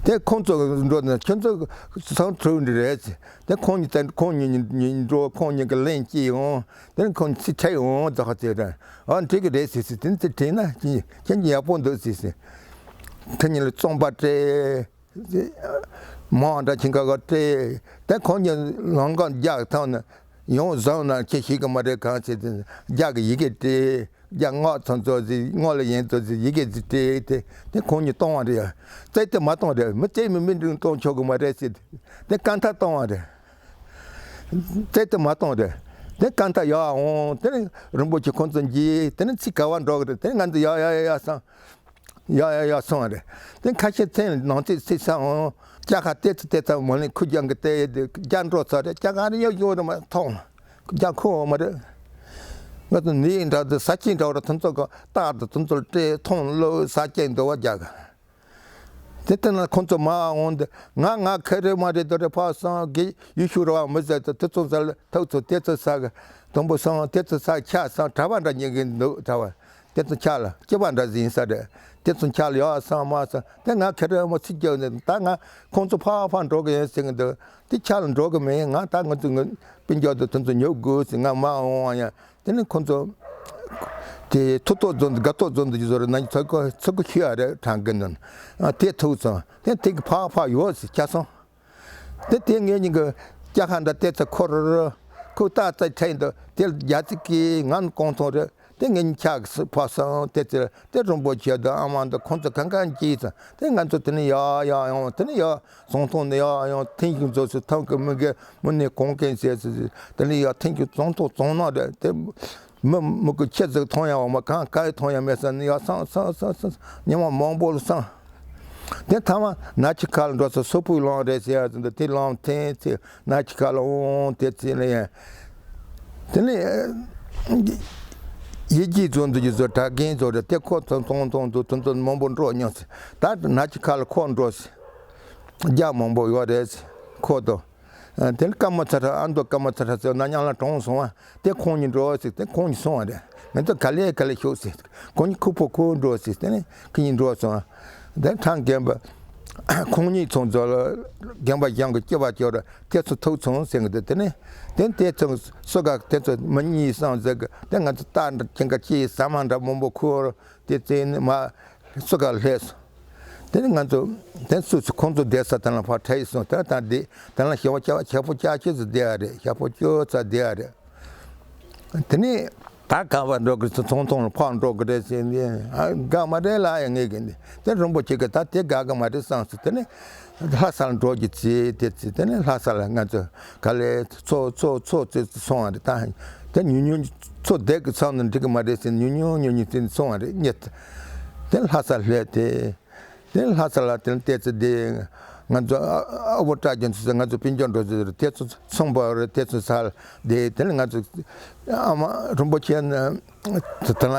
དེ་ཁོང་ཚོ་འགྲོ་ན་ཁྱོད་ཚོ་སང་གྲོལ་འདི་རེད་ཟེར། དེ་ཁོང་གཉིས་ད་ཁོང་གཉིས་གཉིས་འགྲོ། ཁོང་གཉིས་ཀྱི་ལན་སྐྱེས་འོང་། དེ་ཁོང་ཚེ་ཁྲལ་འོང་ཛ་ཧ་ཚེ་ར། ཨ་འགྲིག་གི་རེད་ཟེར་ཟེར། དེ་ཚེ་དྲན་ན་ཁྱེད་ཁྱེད་ཀྱི་ཡག་པོ་འདུག་ཟེར་ཟེར། ཁྱེད་གཉིས་ལ་བཙོང་པ་སྤྲད། མང་འདྲ་ཁྱིམ་ཁ་ག་སྤྲད། དེ་ཁོང་གཉིས་ལང་ཀ་རྒྱག་ཐང་ན་ཡོང་བཟང་ན་ཁྱེད་ཤེས་གི་མ་རེད། གང་ཟེར་དེ་རྒྱག་གི་ཡི་གེ་སྤྲད། རྒྱ་སྔགས་ཚང་ཚོ་ཟིག་སྔགས་ལ་ཡན་ཚོ་ཟིག་ཡི་གེ་ཟིག་སྤྲད་དེ་དེ་ཁོང་གཉིས་གཏོང་བ་རེད་ཡ། བཙལ་ཏེ་མ་གཏོང་རེད། མི་བཙལ་མི་མི་འདྲ་གཏོང་ཆོག་གི་མ་རེད་ཟེར། དེ་ཀན་ཐ་གཏོང་བ་རེད། བཙལ་ཏེ་མ་གཏོང་རེད། དེ་ཀན་ཐ་ཡར་འོང་། དེ་ནི་རིན་པོ་ཆེ་ཁོང་ཚོ་འགྱེལ། དེ་ནི་ཚིག་ག་བ་འགྲོ་གི་རེད། དེ་ནི་ང་ཚོ་ཡ་ཡ་ཡ་ཡ་སང་ཡ་ཡ་ཡ་སོང་བ་རེད། དེ་ཁ་ཤས་མཚན་ནང་ཚིག་ཚིག་སང་འོང་། སྐྱ་ཁ་ཏེ་ཚི་ཏེ་ཚ་མོ་ནི་ཁུ་རྒྱང་གི་ཏེ་ཡི་དེ་རྒྱ་འགྲོ་ཚ་རེད། སྐྱ་ཁ་རི་ཡོ་ཡོ་རེ་མ་མཐོང་། རྒྱ་ཁོ་འོ་མ་རེད། ང་ཚོ་ནི་འདྲ་དེ་ས་ཆེན་འདྲ་བ་ར་ཐུན་ཚོ་ག་རྟག་ཏུ་ཐུན་ཚོ་ཏེ་མཐོང་ལོ་ས་ཆེན་འདྲ་བ་རྒྱ་ག་དེ་ལྟ་ན་ཁོང་ཚོ་མ་འོང་དུ་ང་ང་ཁ་རེ་མ་རེ་དོ་རེ་ཕ་སང་གི་ཡུལ་ཤུལ་ར་བ་མི་ཟེར་དུ་དུ་ཚོ་ཟ་ལ་ཐག་ཚོ་དེ་ཚོ་ཟ་གི་དུམ་བུ་སང་དེ་ཚོ་ཟ་ཆ་སང་གྲྭ་པ་འདྲ་ཉེ་གི་འདུག་གྲྭ་པ་དེ་ཚོ་ཆ་ལ་སྐྱེ་བ་འདྲ་ཟིན་ས་རེད། དེ་ཚོ་ཆ་ལ་ཡག་སང་མ་སང་དེ་ང་ཁ་རེ་མ་ཚིག་རྒྱག་ནས་ད་ང་ཁོང་ཚོ་ཕ་ཕ་འགྲོ་གི་ཡིན་ཟེར་གི་འདུག་དེ་ཆ་ལ་འགྲོ་གི་མེད། ང་ད་ང་ཚོ་ང་སྤུན་ཀྱག་དུ་དུ་ཚོ་ཉོ་དགོས་ཟེར། ང་མ་འོང་བ་ཡང་། དེ་ནི་ཁོང་ཚོ་དེ་ཐུག་ཐོག་རྫོང་དུ་དགའ་ཐོག་རྫོང་དུ་ཡོད་ཟེར་ན་ཚ་ཁོ་ཚ་ཁོ་ཤི་ཡ་རེད་གྲང་གི་ནོན། དེ་ཐུག་སོང་། དེ་དེ་གི་ཕག་ཕག་ཡོད་ཟེར་ཆ་སོང་། དེ་དེ་ངེད་གཉིས་ཀྱི་སྐྱ་ཁ་འདྲ་དེ་ཚ་ཁོ་རུ་རུ་ཁོ་ཏག་ཏག་ཁྲེན་འདུག་དེ་རྒྱ་ཚིག་གི་ང་ནི་གོང་ཐོང་རེད། དེ་ངེད་གཉིས་ཆགས་སུ་ཕོ་སོང་། དེ་ཚེ་དེ་རིན་པོ་ཆེ་དང་ཨ་མ་དང་ཁོང་ཚོ་གང་གང་གྱིས་སོང་། དེ་ང་ཚོ་དེ་ནི་ཡ་ཡ་ཡོང་། དེ་ནི་ཡ་ཟོང་ཐོང་ནི་ཡ་ཡོང་། ཐེངས་ཤིག་ཚོ་སུ་ཐང་གི་མི་གི་མི་ནི་གོང་གན་ཟེར་སུ་དེ་ནི་ཡ་ཐེངས་ཤིག་ཟོང་ཐོང་ཟོང་ནོ་རེད། དེ་མི་མི་གི་ཁྱེད་ཚོ་མཐོང་ཡ་འོ་མ་གང་ག་ཡི་མཐོང་ཡ་མེད་ས་ནི་ཡ་སང་སང་སང་སང་ཉི་མ་མང་པོ་ལ་སང་། དེ་ཐ་མ་ན་ཆི་ཁ་ལ་འགྲོ་ས་སོ་ཕུག་ལོང་རེད་ཟེར་ཡ་ཟིན་དུ་དེ་ལོང་ཐེངས་ཚེ། ན་ཆི་ཁ་ལ་འོང་དེ་ཚེ་ལ་ཡ། དེ་ནས་ཡིད་ཀྱིས་བཟོ་འདུག་ཀྱི་བཟོ་གྲྭ་རྒན་བཟོ་རེད། དེ་ཁོ་ཚོ་ཚོང་ཚོང་དུ་དུ་དུ་མང་པོ་འགྲོ་མྱོང་ཟེར། ད་ན་ཆི་ཁ་ལ་ཁོ་འགྲོ་ཟེར། རྒྱ་མང་པོ་ཡོད་རེད་ཟེར་ཁོ་དང་། དེ་ནས་ཀརྨ་ཚ་ཁྲ་ཨ་མདོ་ཀརྨ་ཚ་ཁྲ་ཟེར་ན་ཉང་ལ་གྲོངས་སོང་བ། དེ་ཁོང་གཉིས་འགྲོ་ཟེར། དེ་ཁོང་གཉིས་སོང་བ་རེད། ང་ཚོ་ག་ལེ་ག་ལེ་ཤོག་ཟེར། ཁོང་གཉིས་ཁུ་ཕོ་ཁུ་འགྲོ་ཟེར། དེ་ནས་ཁོ་གཉིས་འགྲོ་སོང་བ། དེ་ཁྲང་རྒན་པ་ཁོང་གཉིས་ཚོང་རྫོགས་ལ་རྒན་པ་གཞན་གྱི་སྐྱེ་བ་སྐྱོ་ར་དེ་ཚོ་ཐུག་སོང་ཟེར་གི་འདུག་དེ་ནས་དེ་དེ་ཚོ་སུ་ག་དེ་ཚོ་མི་གཉིས་སང་ཟེར་གི་དེ་ང་ཚོ་རྟ་འདྲ་ཁྱེད་ཀ་ཅི་ཟ་མ་འདྲ་མང་པོ་ཁུར་དེ་བཙལ་ནས་མ་སུ་ག་སླེབས་སོང་། དེ་ནི་ང་ཚོ་དེ་སུ་སུ་ཁོང་ཚོ་བསྡད་ས་དེ་ལ་ཕར་ཁྲིད་སོང་། དེ་ལ་ད་འདི་དེ་ལ་ཞག་པོ་ཅག་ཞག་པོ་ཅག་ཁྱེད་ཚོ་བསྡད་ཡ་རེད། ཞག་པོ་བཅུ་ཙམ་བསྡད་ཡ་རེད། དེ་ནི་ད་ག་བར་འགྲོ་གི་ཚོང་ཚོང་ལ་ཕར་འགྲོ་གི་རེད་ཟེར་ནས། ཨ་དགའ་མ་རེད་ལ་ཡ་ངེས་གི་འདི་དེ་རིན་པོ་ཆེ་གི་ད་དེ་དགའ་གི་མ་རེད་བསམ་སོང་། དེ་ནི་ལྷ་ས་ལ་འགྲོ་རྒྱུ་བྱས། དེ་བྱས་དེ་ནི་ལྷ་ས་ལ་ང་ཚོ་ག་ལེ་ཚོ་ཚོ་ཚོ་ཙི་ཙི་སོང་བ་རེད། ད་དེ་ཉུང་ཉུང་ཚོ་བསྡད་གི་ཚང་ནི་འགྲིག་གི་མ་རེད་ཟེར། ཉུང་ཉུང་ཉུང་ཉུང་ཙི་སོང་བ་རེད། ཉེ་དེ་ལྷ་ས་སླེབས་ཏེ། དེ་ལྷ་ས་ལ་དེ་ལྟས་ཚེ་དེ་ང་ཚོ་ཨ་ཨ་བོ་བཀྲ་རྒྱ་མཚོ་ཟེར། ང་ཚོ་སྤུན་ཀྱག་འགྲོ་ཚེ་དེ་ཚོ་ཚོང་པ་རེད། དེ་ཚོ་ས་ལ་དེ་དེ་ལ་ང་ཚོ་ཨ་མ་རིན་པོ་ཆེ་ནི་དེ་ལ་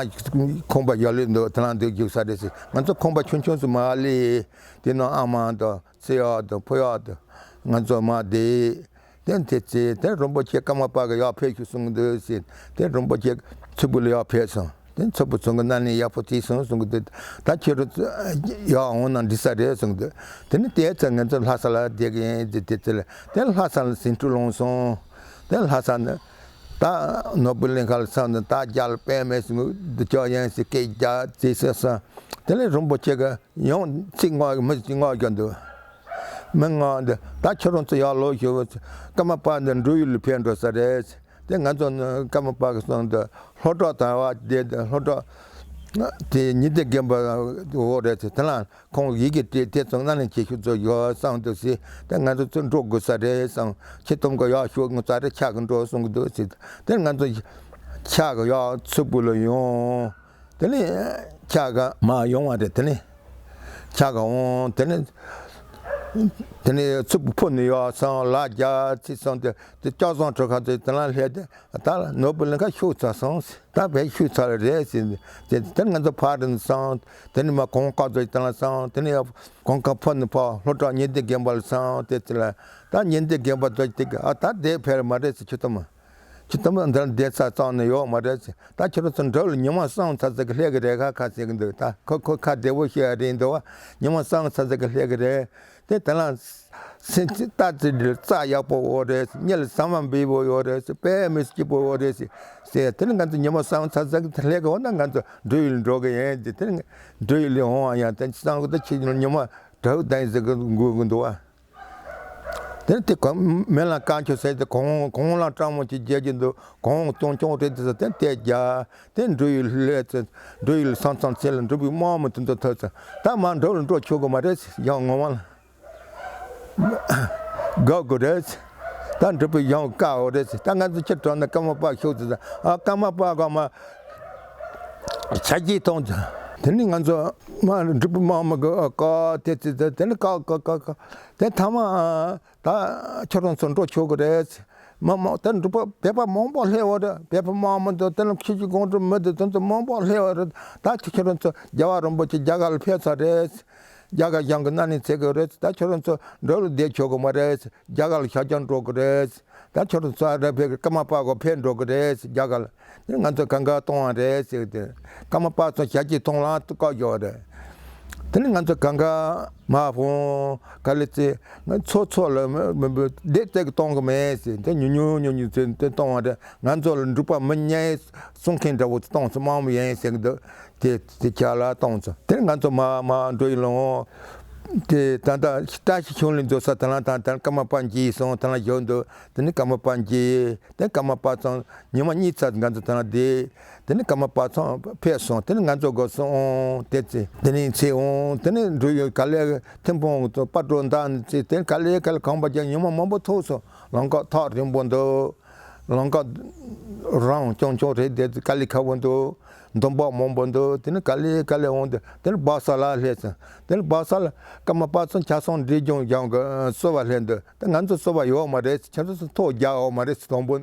ཁང་པ་ཡག་ལེ་འདུག་དེ་ལ་འདུག་རྒྱུག་ས་རེད་ཟེར། ང་ཚོ་ཁང་པ་ཆུང་ཆུང་ཚོ་མ་ལས་དེ་ནང་ཨ་མ་དང་ཚེ་ཡག་དང་ཕུ་ཡག་དང་ང་ཚོ་མ་དེ། དེ་དེ་ཚེ་དེ་རིན་པོ་ཆེ་ཀརྨ་པ་གི་ཡར་ཕེབས་ཤོག་གསུང་གི་འདུག་ཟེར། དེ་རིན་པོ་ཆེ་མཚུར་ཕུ་ལ་ཡར་ཕེབས་སོང་། དེ་མཚུར་ཕུ་ཚང་གི་གནམ་ནས་ཡག་པོ་བྱས་སོང་གསུང་གི་འདུག་ད་ཁྱེད་རང་ཚོ་ཡར་འོང་ན་འགྲིག་ས་རེད་གསུང་གི་འདུག་དེ་ནི་དེ་ཚེ་ང་ཚོ་ལྷ་ས་ལ་བསྡད་གི་ཡིན་ཟེར། དེ་ཚེ་ལ་དེ་ལྷ་ས་ལ་ཟིང་འཁྲུག་ལངས་སོང་། དེ་ལྷ་ས་ནི་ད་ནོར་བུ་གླིང་ཁ་ལ་ས་ནི་ད་རྒྱལ་དཔེ་མེད་སོང་འདུག་ཅོག་ཡན་ཟེར། སྐད་རྒྱག་ཅེས་ཟེར་སོང་། དེ་ལས་རིན་པོ་ཆེ་གི་ཡང་ཚིག་ངག་མི་ངག་རྒྱག་འདུག་མི་ངག་འདི་ད་ཁྱོད་རང་ཚོ་ཡར་ལོག་ཤོག་ཀརྨ་པ་འདི་འབྲུག་ཡུལ་ལ་ཕེབས་འགྲོ་ས་རེད། དེ་ང་ཚོ་ནི་ཀརྨ་པ་གི་གསུང་འདི་ལྷོ་བྲག་དང་བ་དེ་ལྷོ་བྲག་དེ་ཉི་ཟླའི་དགོན་པ་འོག་རེད་ཟེར། དེ་ལ་ཁོང་ཡི་གེ་བྲིས་དེ་ཚོ་ནང་ལ་བྱེད་ཤུགས་ཚོ་ཡོད་བསམ་འདུག་ཟེར། དེ་ང་ཚོ་ཚུར་འགྲོ་དགོས་ས་རེད་བསམ། ཁྱེད་གཏོང་གི་ཡར་ཤོག་ངོ་ཚ་རེ་ཆག་གི་འགྲོ་གསུང་གི་འདུག་ཟེར། དེ་ང་ཚོ་ཆག་གི་ཡར་མཚུར་ཕུ་ལ་ཡོང་། དེ་ནས་ཆག་ག་མར་ཡོང་བ་རེད། དེ་ནས་ཆག་ག་འོང་། དེ་ནས་དེ་ནས་མཚུར་ཕུ་ནས་ཡར་སོང་། ལ་རྒྱ་ཚིག་སོང་། དེ་དེ་ལྕགས་ཟམ་གྲུ་ཁ་ཚོ་དེ་ལ་སླེབས་ཏེ། ད་ལ་ནོར་བུ་གླིང་ཁ་ཤུགས་ཚ་སོང་། ད་བས་ཤུགས་ཚ་ལ་རེད་ཟེར། དེ་དེ་ནས་ང་ཚོ་ཕར་རིམ་སོང་། དེ་ནས་མར་གོང་དཀར་ཚོ་དེ་ལ་སོང་། དེ་ནས་གོང་དཀར་ཕུ་ནས་ཕར་ལྷོ་བྲག་ཉི་ཟླའི་དགོན་པ་ལ་སོང་། དེ་ཚེ་ལ་ད་ཉི་ཟླའི་དགོན་པ་ཚོ་དེ་ག་ཨ་ད་དེ་ཕེབས་མ་རེད་ཟེར། ཁྱོད་ཚོ་མ། ཁྱེད་ཚོ་མ་འདིར་བསྡད་ས་གཙང་ནས་ཡོད་མ་རེད་ཟེར། ད་ཁྱེད་རང་ཚོ་འགྲོ་ལ་ཉི་མ་གསུམ་ཚར་ཚར་གི་སླེབས་གི་རེད། ཁ་ཁ་ཟེར་གི་འདུག་ད་ཁོ་ཁོ་ཁ་བདེ་པོ་བཤད་ཡ་རེད་འདུག་བ། ཉི་མ་གསུམ་ཚར་ཚར་གི་སླེབས་གི་རེད། དེ་དེ་ལ་སེམས་ཅན་ལྟ་ཚེ་འདིར་རྩྭ་ཡག་པོ་ཡོད་རེད་ཟེར། གཉེར་ལ་ཟ་མ་འབེལ་པོ་ཡོད་རེད་ཟེར། དཔེ་མི་སྲིད་སྐྱིད་པོ་ཡོད་རེད་ཟེར། ཟེར་དེ་ནི་ང་ཚོ་ཉི་མ་གསུམ་ཚར་ཚར་གི་སླེབས་གི་འོང་ན་ང་ཚོ་འབྲུག་ཡུལ་འགྲོ་གི་ཡིན་ཟེར། དེ་ནི་འབྲུག་ཡུལ་ལ་འོང་བ་ཡང་དེ་གསང་གི་ད་ཁྱེད་ཉི་མ་དྲུག་ལྡང་ཟེར་གི་འགུལ་གི་འདུག་བ། དེ་དེ་གོང་མེ་ལ་དཀར་ཆུ་ཟེར་དེ་གོང་གོང་ལ་སྤྲང་མོ་ཅིག་རྒྱལ་གྱི་འདུག་གོང་སྟོང་ཆུང་རེད་དེ་ཟེར། དེ་དེ་རྒྱ་དེ་འབྲུག་ཡུལ་སླེབས་ཚེ་འབྲུག་ཡུལ་སང་ཙང་ཚེ་ལ་འབྲུག་པའི་དམག་མི་དེ་ཚོ་ཐོས་ཚེ་ད་མར་འབྲུག་ལ་འགྲོ་ཆོག་གི་མ་རེད། ཡང་ངོ་མ་ལ་དགའ་དགོས་རེད། ད་འབྲུག་པའི་ཡང་དཀའ་བ་རེད། ད་ང་ཚོ་ཕྱིར་དྲངས་ནས་ཀརྨ་པ་ཤོག་ཟེར། ཨ་ཀརྨ་པ་ག་མ་ཆ་རྒྱུས་གཏོང་ཚེ་དེ་ནི་ང་ཚོ་མ་འབྲུག་པའི་དམག་མི་གི་ཀ་དེ་ཚེ་དེ་ནི་ཀ་ཀ་ཀ་ཀ་དེ་ཐ་མ། ད་ཁྱོད་རང་ཚོ་འགྲོ་ཆོག་གི་རེད། མི་མང་དེ་འབྲུག་པ་བོད་པ་མང་པོ་སླེབས་པ་རེད། བོད་པ་མང་མི་འདུག་དེ་ལ་ཁྱི་ཁྱི་གོང་དུ་མི་འདུག་དེ་ཚོ་མང་པོ་སླེབས་པ་རེད། ད་ཁྱོད་རང་ཚོ་རྒྱལ་བ་རིན་པོ་ཆེ་རྒྱ་གར་ལ་ཕེབས་ཚར་རེད། རྒྱ་གར་གཞུང་གི་མནའ་ནས་བྱེད་གི་རེད། ད་ཁྱོད་རང་ཚོ་འགྲོ་ལ་བསྡད་ཆོག་གི་མ་རེད། རྒྱ་གར་ལ་ཞབས་ཀྱང་འགྲོ་གི་རེད། ད་ཁྱོད་རང་ཚོ་ར་ཕེབས་ཀརྨ་པ་གོ་ཕེབས་འགྲོ་གི་རེད། རྒྱ་གར་ལ། དེ་ང་ཚོ་གང་ག་གཏོང་བ་རེད་ཟེར་ཏེ། ཀརྨ་པ་ཚོ་ཞལ་གྱིས་མཐོང་ལ་བཀའ་བརྒྱབ་རེད། དེ་ནི་ང་ཚོ་གང་ག་མ་ཕོང་ག་ལེ་ཚེ་ང་ཚོ་ཚོ་ལ་མི་མི་བདེ་ཙེག་གཏོང་གི་མེད་ཟེར། དེ་ཉུ་ཉུ་ཉུ་ཉུ་ཚེ་དེ་གཏོང་བ་རེད། ང་ཚོ་ལ་འབྲུག་པ་མི་ཉན་གསུང་མཁན་འདྲ་བོ་གཏོང་ཚོ་མང་མོ་ཡིན་ཟེར་གི་འདུག་དེ་དེ་ཁྱ་ལ་གཏོང་ཚོ་དེ་ང་ཚོ་མ་མ་འགྲོ་ཡི་ལོང་། དེ་ད་ལྟ་བཀྲ་ཤིས་ཆོས་གླིང་འཛུལ་ས་དེ་ལ་དང་དེ་ལ་ཀརྨ་པ་འགྱིས་སོང་། དེ་ལ་བཞུགས་འདུག་དེ་ནི་ཀརྨ་པ་འགྱིས། དེ་ཀརྨ་པ་ཚང་ཉི་མ་གཉིས་ཚར་ང་ཚོ་དེ་ན་བསྡད། དེ་ནི་ཀརྨ་པ་ཚང་ཕེབས་སོང་། དེ་ནི་ང་ཚོ་སྒོ་སོང་། དེ་ཚེ་དེ་ནི་ཚེ་འོང་། དེ་ནི་འགྲུལ་ཡོད་ག་ལེ་ཐིམ་ཕུང་དུ་པ་ཏྲོ་འདང་ཚེ་དེ་ནི་ག་ལེ་ག་ལེ་གང་པ་ཅན་ཉི་མ་མང་པོ་ཐུག་སོང་། ལམ་ཁ་ཐག་རིང་པོ་འདུག་ལམ་ཁ་རང་ཅུང་ཅུང་རེད་དེ་ག་ལེ་ཁ་བོ་འདུག་འདུམ་པ་མང་པོ་འདུག་དེ་ནི་ག་ལེ་ག་ལེ་འོང་དེ་དེ་ནི་སྦག་ས་ལ་སླེབས་སོང་། དེ་ནི་སྦག་ས་ལ་ཀརྨ་པ་ཚང་ཆ་ཚང་འདྲེ་ལྗོངས་ལྗོངས་གི་གསོལ་བ་སླེབས་འདུག་དེ་ང་ཚོ་གསོལ་བ་ཡོད་མ་རེད། ཁྱེད་ཚོ་ཐོ་རྒྱག་ཡོད་མ་རེད། དང་པོ་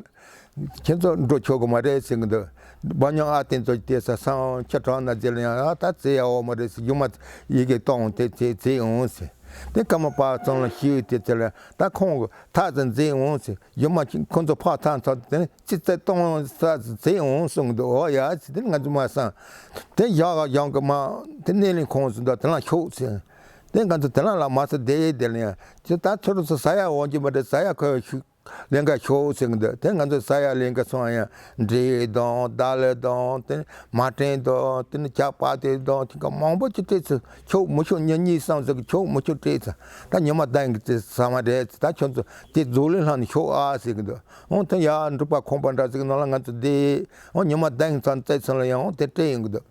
ཁྱེད་ཚོ་འགྲོ་ཆོག་གི་མ་རེད་ཟེར་གི་འདུག་བ་ཉོ་ཨ་བསྟན་ཚོ་དེ་ས་སང་ཁྱེད་གྲོང་ན་ཟེར་ཡང་ཨ་ད་ཙེ་ཡ་འོ་མ་རེད་ཟེར། ཡུ་མ་ཡི་གེ་གཏོང་དེ་ཙེ་ཙེ་འོང་ཟེར། དེ་ཀརྨ་པ་ཚང་ལ་ཞུས་དེ་ཙེ་ལ་ད་ཁོང་གི་ཐག་ཙེ་ཙེ་འོང་ཟེར། ཡུ་མ་ཁྱེད་ཁོང་ཚོ་ཕག་ཐང་ཚོ་དེ་ནི་ཙི་ཙེ་གཏོང་ས་ཙེ་འོང་གསུང་གི་འདུག་འོ་ཡ་ཟེར། དེ་ནི་ང་ཚོ་མ་སང་དེ་ཡག་ག་ཡང་གི་མ་དེ་གནས་ལེན་ཁོང་ཚོ་འདུག་དེ་ལ་ཤོག་ཟེར། དེ་ང་ཚོ་དེ་ལ་ལ་མ་ས་དེ་ཡི་དེ་ལ་ཡང་ཅི་ད་ཚུར་ཚོ་ས་ཡ་འོང་གི་མ་རེད། ས་ཡ་ཁོ་ཡ་ཤུགས། ལན་ཁ་ཤོག་ཟེར་གི་འདུག་དེ་ང་ཚོ་ཟ་ཡ་ལེན་གི་སོང་ཡ། འབྲས་དང་ད་ལི་དང་དེ་མ་ཏྲན་དང་དེ་ནི་ཇ་པ་ཏི་དང་དེ་ག་མང་པོ་ཅིག་སྤྲད་ཚུལ། ཤོག་མི་ཤོག་ཉིན་གཉིས་གསུམ་ཟེར་གི། ཤོག་མི་ཤོག་སྤྲད་ཚུལ། ད་ཉི་མ་བདུན་གི་ཟ་མ་རེད། ད་ཁྱོད་ཚོ་དེ་རྫོགས་ལས་ལྷག་ནས་ཤོག་ཨ་ཟེར་གི་འདུག་འོ་དེ་ཡ་འབྲུག་པ་ཁང་པ་འདྲ་ཟིག་ནང་ལ་ང་ཚོ་བསྡད། འོ་ཉི་མ་བདུན་ཙམ་བཙལ་ཚུལ་ལ་ཡང་འོ་དེ་སྤྲད་ཡོང་གི་འདུག་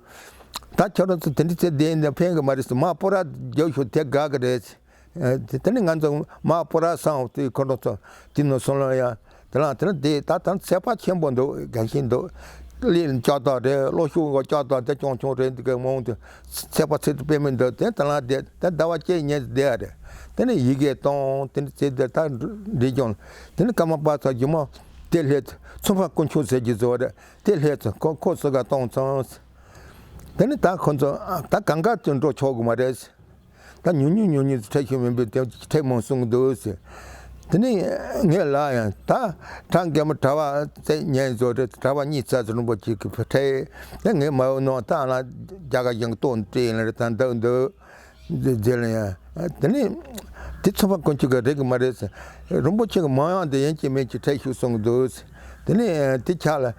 ད་ཁྱོད་རང་ཚོ་དེ་འདྲ་བྱས་བསྡད་ན་ཕན་གི་མ་རེད་ཟེར། མ་སྤོ་ར་རྒྱག་ཤོག་དེ་དགའ་གི་རེད། ཨ་དེ་དེ་ནི་ང་ཚོ་མ་སྤོ་ར་སང་དེ་ཁོ་རང་ཚོ་དེ་ནང་སོང་ལ་ཡ། དེ་ལ་དེ་ནི་དེ་ད་ད་ཚད་པ་ཆེན་པོ་འདུག་དགའ་ཞིང་འདུག་ལས་ལྕགས་ཐག་རེད། གློག་ཤུགས་གི་ལྕགས་ཐག་དེ་ཆུང་ཆུང་རེད། འདི་གའི་མང་དུ་ཚད་པ་ཚད་དུ་དཔེ་མི་འདུག་དེ་དེ་ལ་དེ་དེ་ཟླ་བ་བཅུ་ཉིན་བསྡད་ཡ་རེད། དེ་ནི་ཡི་གེ་གཏོང་དེ་ནི་ཚེ་དེ་ད་འདྲི་ཀྱང་དེ་ནི་ཀརྨ་པ་ཚོ་རྒྱུ་མ་དེ་སླེབས་ཚེ་ཚོང་པ་དཀོན་མཆོག་ཟེར་གྱི་བཟོ་བ་རེད། དེ་སླེབས་ཚེ་ཁོ་ཁོ་སུ་ག་གཏོང་ཚང་། དེ་ནི་ད་ཁོ་ཚོ་ད་གང་ག་དུ་འགྲོ་ཆོག་གི་མ་རེད། ད་ཉུང་ཉུང་ཉུང་ཉུང་ཚོ་ཁྲལ་ཞུ་མིན་པའི་དེ་ཁྲལ་མང་གསུང་གི་འདུག་ཟེར། དེ་ནས་ངས་ལ་ཡང་ད་གྲངས་ཀྱི་མི་གྲྭ་བ་བཙལ་ཉན་བཟོ་རེད། གྲྭ་བ་གཉིས་རྩ་ཚོ་རིན་པོ་ཆེ་གི་ཁྲལ་དེ་ངས་མ་འོ་ནོ་ད་ལ་རྒྱ་གར་ཡང་ལྟོ་སྤྲད་ཡིན་རེད། ད་འདུག་འདུག་ཟེར་ལ་ཡང་དེ་ནས་དེ་ཚོ་པ་དཀོན་མཆོག་གི་རེད་གི་མ་རེད་ཟེར། རིན་པོ་ཆེ་གི་མང་ཡང་དེ་ཡིན་གྱི་མིན་གྱི་ཁྲལ་ཞུ་གསུང་གི་འདུག་ཟེར། དེ་ནས་དེ་ཆ་ལ་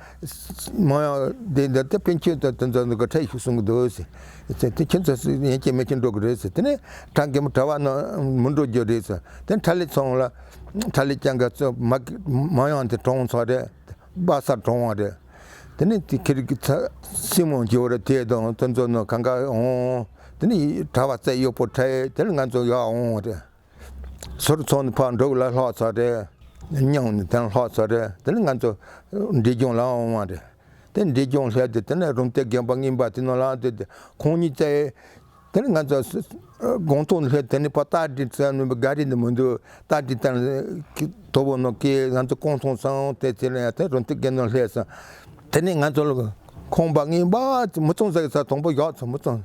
མང་ཡང་དེ་འདི་ལྟ་པན་ཆེན་དང་དེ་ཚོ་འདི་ག་ཁྲལ་ཞུ་གསུང་གི་འདུག་ཟེར། དེ་ཁྱེད་ཚོ་ཡན་ཆད་མེད་ཀྱི་འགྲོ་གི་རེད་ཟེར། དེ་ནས་གྲངས་ཀྱི་མི་གྲྭ་བ་རྣམས་མི་འགྲོ་རྒྱུ་རེད་ཟེར། དེ་ཁྲལ་ལས་ཚོང་ལ་ཁྲལ་ལས་ཀྱང་ག་ཚོད་མ་མང་ཡང་དེ་གྲོང་ཚོ་རེད། སྦ་ས་གྲོང་བ་རེད། དེ་ནས་དེ་ཁྱེད་ཀྱི་ཚ་སྲིང་མོ་འཇོ་རེད། དེ་དང་དེ་ཚོ་ནང་གང་ག་འོང་། དེ་ནས་གྲྭ་བ་རྩེ་གཡོག་པོ་ཁྲལ་དེ་ནས་ང་ཚོ་ཡར་འོང་བ་རེད། ཟུར་ཚོང་ནས་ཕར་འབྲུག་ལ་ལྷག་ཚར་རེད། རྙིང་ནས་དེ་ལྷག་ཚར་རེད། དེ་ནས་ང་ཚོ་འབྲས་ལྗོངས་ལ་འོང་བ་རེད། དེ་འབྲས་ལྗོངས་སླེབས་ཏེ་དེ་ནས་རུམ་བཏེག་དགོན་པ་རྙིང་པ་དེ་ནང་ལ་དེ་དེ་ཁོང་གཉིས་བཙལ། དེ་ནས་ང་ཚོ་སྒང་ཐོག་ནས་སླེབས། དེ་ནས་ཕར་རྟ་དྲེལ་རྩེ་ནས་ག་རི་ནས་མི་འདུག་རྟ་དྲེལ་རྩེ་ནས་དོ་བོ་ནང་སྐྱེས། ང་ཚོ་ཀོང་ཐུང་སོང་། དེ་ཚེ་ལ་ཡང་དེ་རུམ་བཏེག་དགོན་ནང་སླེབས་སོང་། དེ་ནས་ང་ཚོ་ལ་ཁང་པ་རྙིང་པ་མི་ཚང་ཟེར་ས་དང་པོ་བཞག་ཚར། མི་ཚང་